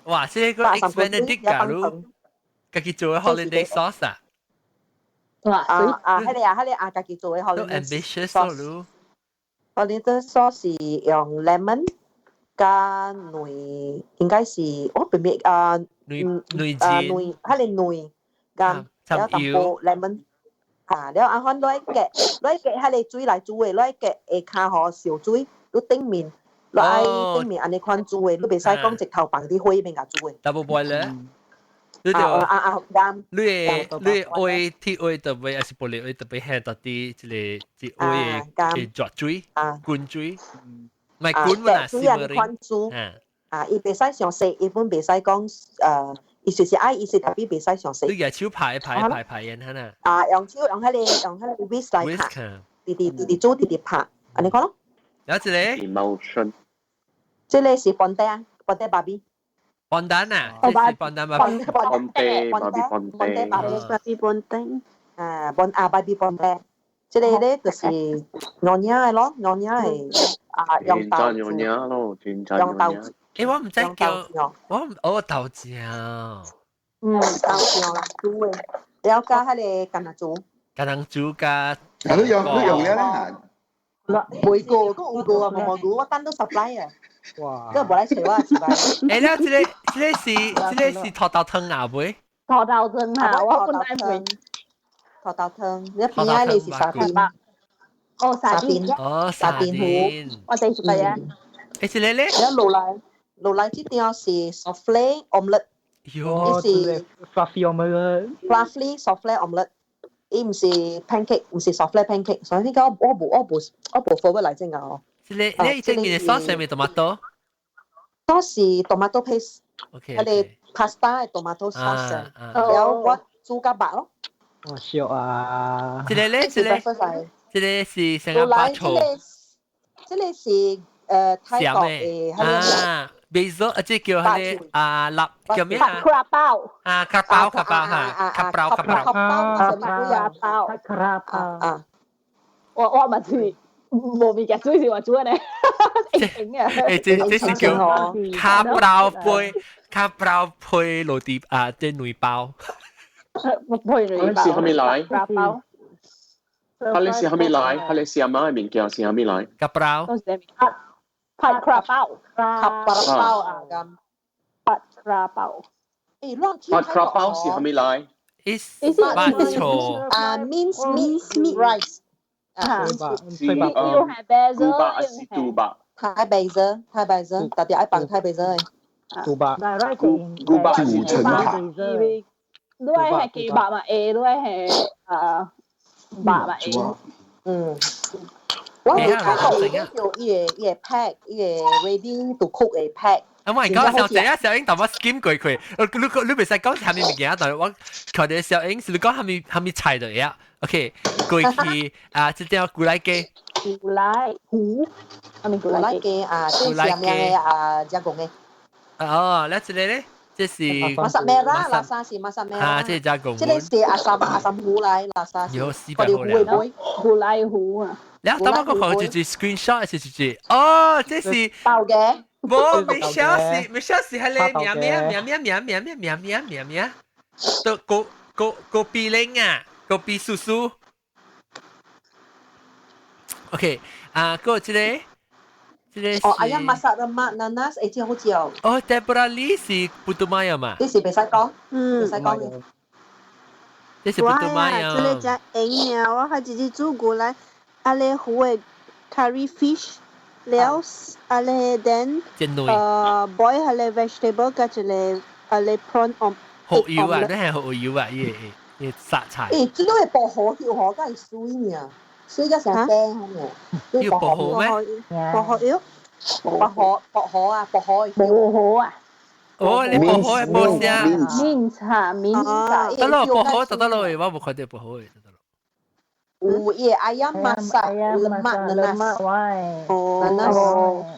哇，這個 eggs Benedict 假如家己做的 hollandaise sauce 啊？哇！啊啊，彼個啊，彼個啊，家己做的 hollandaise sauce。 hollandaise sauce 是用 lemon 加卵，應該是我並未啊。卵卵啊卵，彼個卵加了淡薄 lemon，嚇了按款落去結，落去結彼個水來煮的，落去結下跤吼燒水，你頂面落愛頂面按呢款煮的，你袂使講直頭放佇火面共煮的。 Double boiler，你就啊啊啊，你會你會鐵會特別，還是玻璃會特別輕到啲，這個這會的熱水，滾水，唔係滾嘛，水按款煮。啊，伊袂使傷細，伊本袂使講，伊就是愛，伊是特別袂使傷細。你用手拍拍拍拍然後呢？啊，用手用彼個用彼個 whisk 來拍，直直直直煮，直直拍，按呢款咯。有一個。 Emulsion。這個是 pandan， pandan 芭比。 Pandan 啊，這是 pandan 芭比。 Pandan 芭比 pandan 芭比芭比 pandan。啊，pandan 啊芭比 pandan，這個咧就是娘惹的咯，娘惹的啊，用豆娘惹咯，用豆子。誒，我毋知叫，我唔我豆漿。嗯，豆漿啦，煮的，了加彼個橄欖煮。橄欖煮加。啊，你用你用了啦？未過，閣有過啊，無無過，我等到 supply 啊。哇！閣無來揣我一擺。誒，了這個這個是這個是土豆湯啊，未？土豆湯啊，我本來未。土豆湯，你邊仔你是沙丁。哦，沙丁。哦，沙丁糊。我第一擺啊。誒，這個咧？了落來。落來這張是 soufflé omelette，伊是 fluffy omelette。 fluffy soufflé omelette，伊毋是 pancake，毋是 soufflé pancake，所以你講我無我無我無 forward 來整個哦。這個你這個 sauce 係咪 tomato？ sauce 是 tomato paste。 OK。彼個 pasta 的 tomato sauce，了我煮甲肉咯。我笑啊！這個咧，這個這個是成個白醋。這個是泰國的啊。basil 啊，這叫彼個啊粒叫咩啊？ กระเป๋า 啊，卡包卡包嚇，卡包卡包。卡包卡包卡包啊！我我嘛是無物件煮是我煮的呢，會啊！誒，這這是叫卡包配卡包配羅蒂啊，這卵包。配卵包。是蝦米來？卡包。彼個是蝦米來？彼個是阿媽的物件是蝦米來？卡包。 ผัดกระเป๋า ผัดกระเป๋า啊咁。ผัดกระเป๋า 誒，亂ผัดกระเป๋า是蝦米來？是白醋啊，minced meat rice 啊，是古巴還是杜巴？ Thai basil，Thai basil，特別愛放 Thai basil 的。杜巴。古巴九層塔。你係雞肉嘛會，你係啊肉嘛會。嗯。我有睇過伊個伊個伊個 pack，伊個 ready to cook 的 pack。啊，我係講小姐啊，小英，但我 skim 過佢，你你袂使講啥物物件，但係我看到小英是你講啥物啥物菜的呀？OK，過去啊，這條古來雞。古來糊，啊咪古來雞啊，這是啥物的啊？加工的。哦，那這個咧？這是 masak merah，叻沙是 masak merah。啊，這是加工。這個是阿三阿三糊來，叻沙是。有四百好了。古來糊啊。然後當我個看就是 screenshot 是就是哦，這是包嘅。無，Michelle 是 Michelle 是彼個名名名名名名名名名名名，都高高高比玲啊，高比叔叔。OK，啊，個這個這個哦，ayam masak lemak nanas，誒，這好食哦。哦，Deborah Lee 是 putu mayam 嘛？這是袂使講，嗯，袂使講。這是 putu mayam。這個真閒啊！我還直接煮過來，阿咧糊的 curry fish。了，阿咧 then boil 下咧 vegetable 加一個阿咧 prawn on。好油啊！你係好油啊！伊伊殺菜。誒，這個係薄荷油嗬，梗係水呢，水甲成冰咁嘅。要薄荷咩？薄荷油。薄荷薄荷啊，薄荷薄荷啊。哦，你薄荷係薄聲。 mint 嚇，mint。得咯，薄荷就得咯，我冇看到薄荷嘅。有伊 ayam masak lemak nanas。哦，nanas。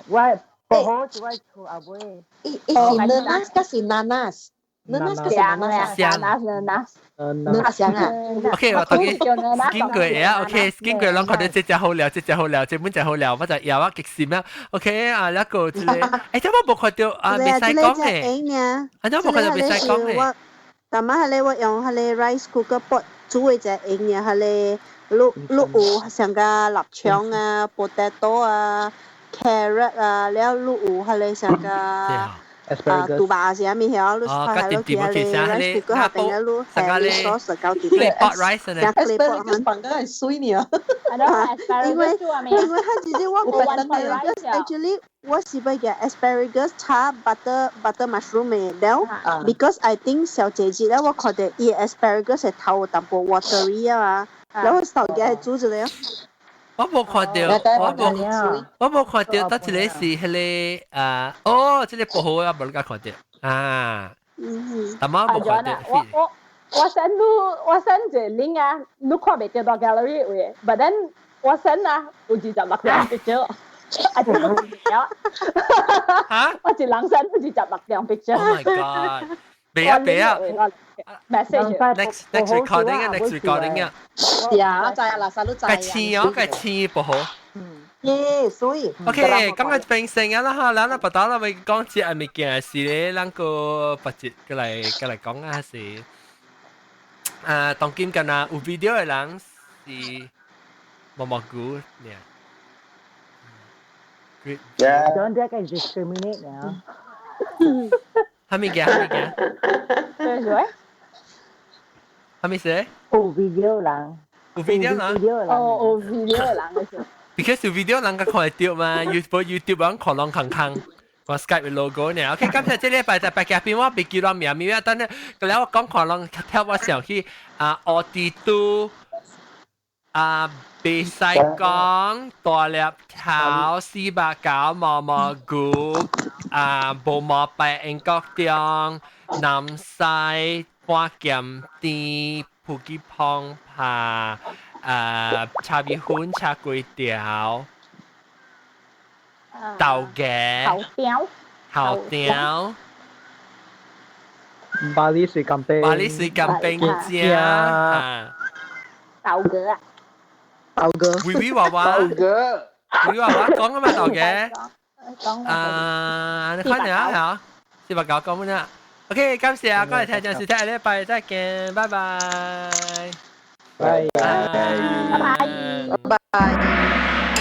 我薄荷是我厝後尾。伊伊是 nanas，還是 nanas？nanas 還是 nanas？ nanas nanas。香啊！OK，我當佢 skim 過啊，OK，skim 過，攏看到這隻好料，這隻好料，這本隻好料，我就搖啊極閃啊。OK，啊，那個這個，誒，這我冇看到啊，袂使講嘅。啊，這我冇看到袂使講嘅。但係咧，我用彼个 rice cooker pot 煮的隻用嘅，彼个你你有像個臘腸啊、potato 啊、carrot 啊，了你有彼个像個啊豬肉是啥物曉？你放下落去彼个 rice cooker 下邊啊，你下啲 sauce 搞掂。 Clay pot rice 呢？asparagus 放得係水呢。因為因為佢直接我冇 asparagus actually 我是欲夾 asparagus 炒 butter butter mushroom 的，了 because I think 小姐姐咧，我看到伊 asparagus 係頭有淡薄 watery 啊嘛，然後手夾係煮一個。我冇看到，我冇，我冇看到，得一個是彼個啊，哦，這個薄荷我無敢看到啊，但我冇看到。我我我 send 你，我 send 一個 link 啊，你看袂到大 gallery 位，but then 我 send 啊，有26張 picture。啊，這個了。嚇！我一人 send 26張 picture。 Oh my god！別啊別啊！message。 Next next recording 啊，next recording 啊。是啊，我知啊，垃圾都知。該黐哦，該黐不好。耶，所以。 OK，今日變成啊啦嚇，咱啦不打啦，咪講這物件是咧，咱個別節過來過來講啊是。啊，當今敢若有 video 的人是毛毛菇呢。 Yeah. Don't that guys discriminate now? 啥物件？啥物件？咩事？啥物事？有 video 人。有 video 人？哦，有 video 人嘅事。 Because 有 video 人較看會到嘛，YouTube YouTube 人看攏空空。我 Skype 嘅 logo 呢？OK，感謝這禮拜就白嘉賓，我袂記得名名啊，等下個了我講看攏跳我想去啊，奧迪都啊，袂使講大粒頭四百九毛毛菇啊，無毛白英國中南西半鹹甜普吉碰拍啊，炒米粉炒粿條。豆嘅，頭雕，頭雕，巴黎水甘冰，巴黎水甘冰醬，豆哥啊，豆哥，微微娃娃，豆哥，微微娃娃講啊嘛豆嘅，講啊，你看下嚇，490講乜啊？OK，感謝啊，過嚟聽陣時，聽下禮拜再見，拜拜，拜拜，拜拜，拜拜，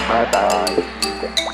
拜拜。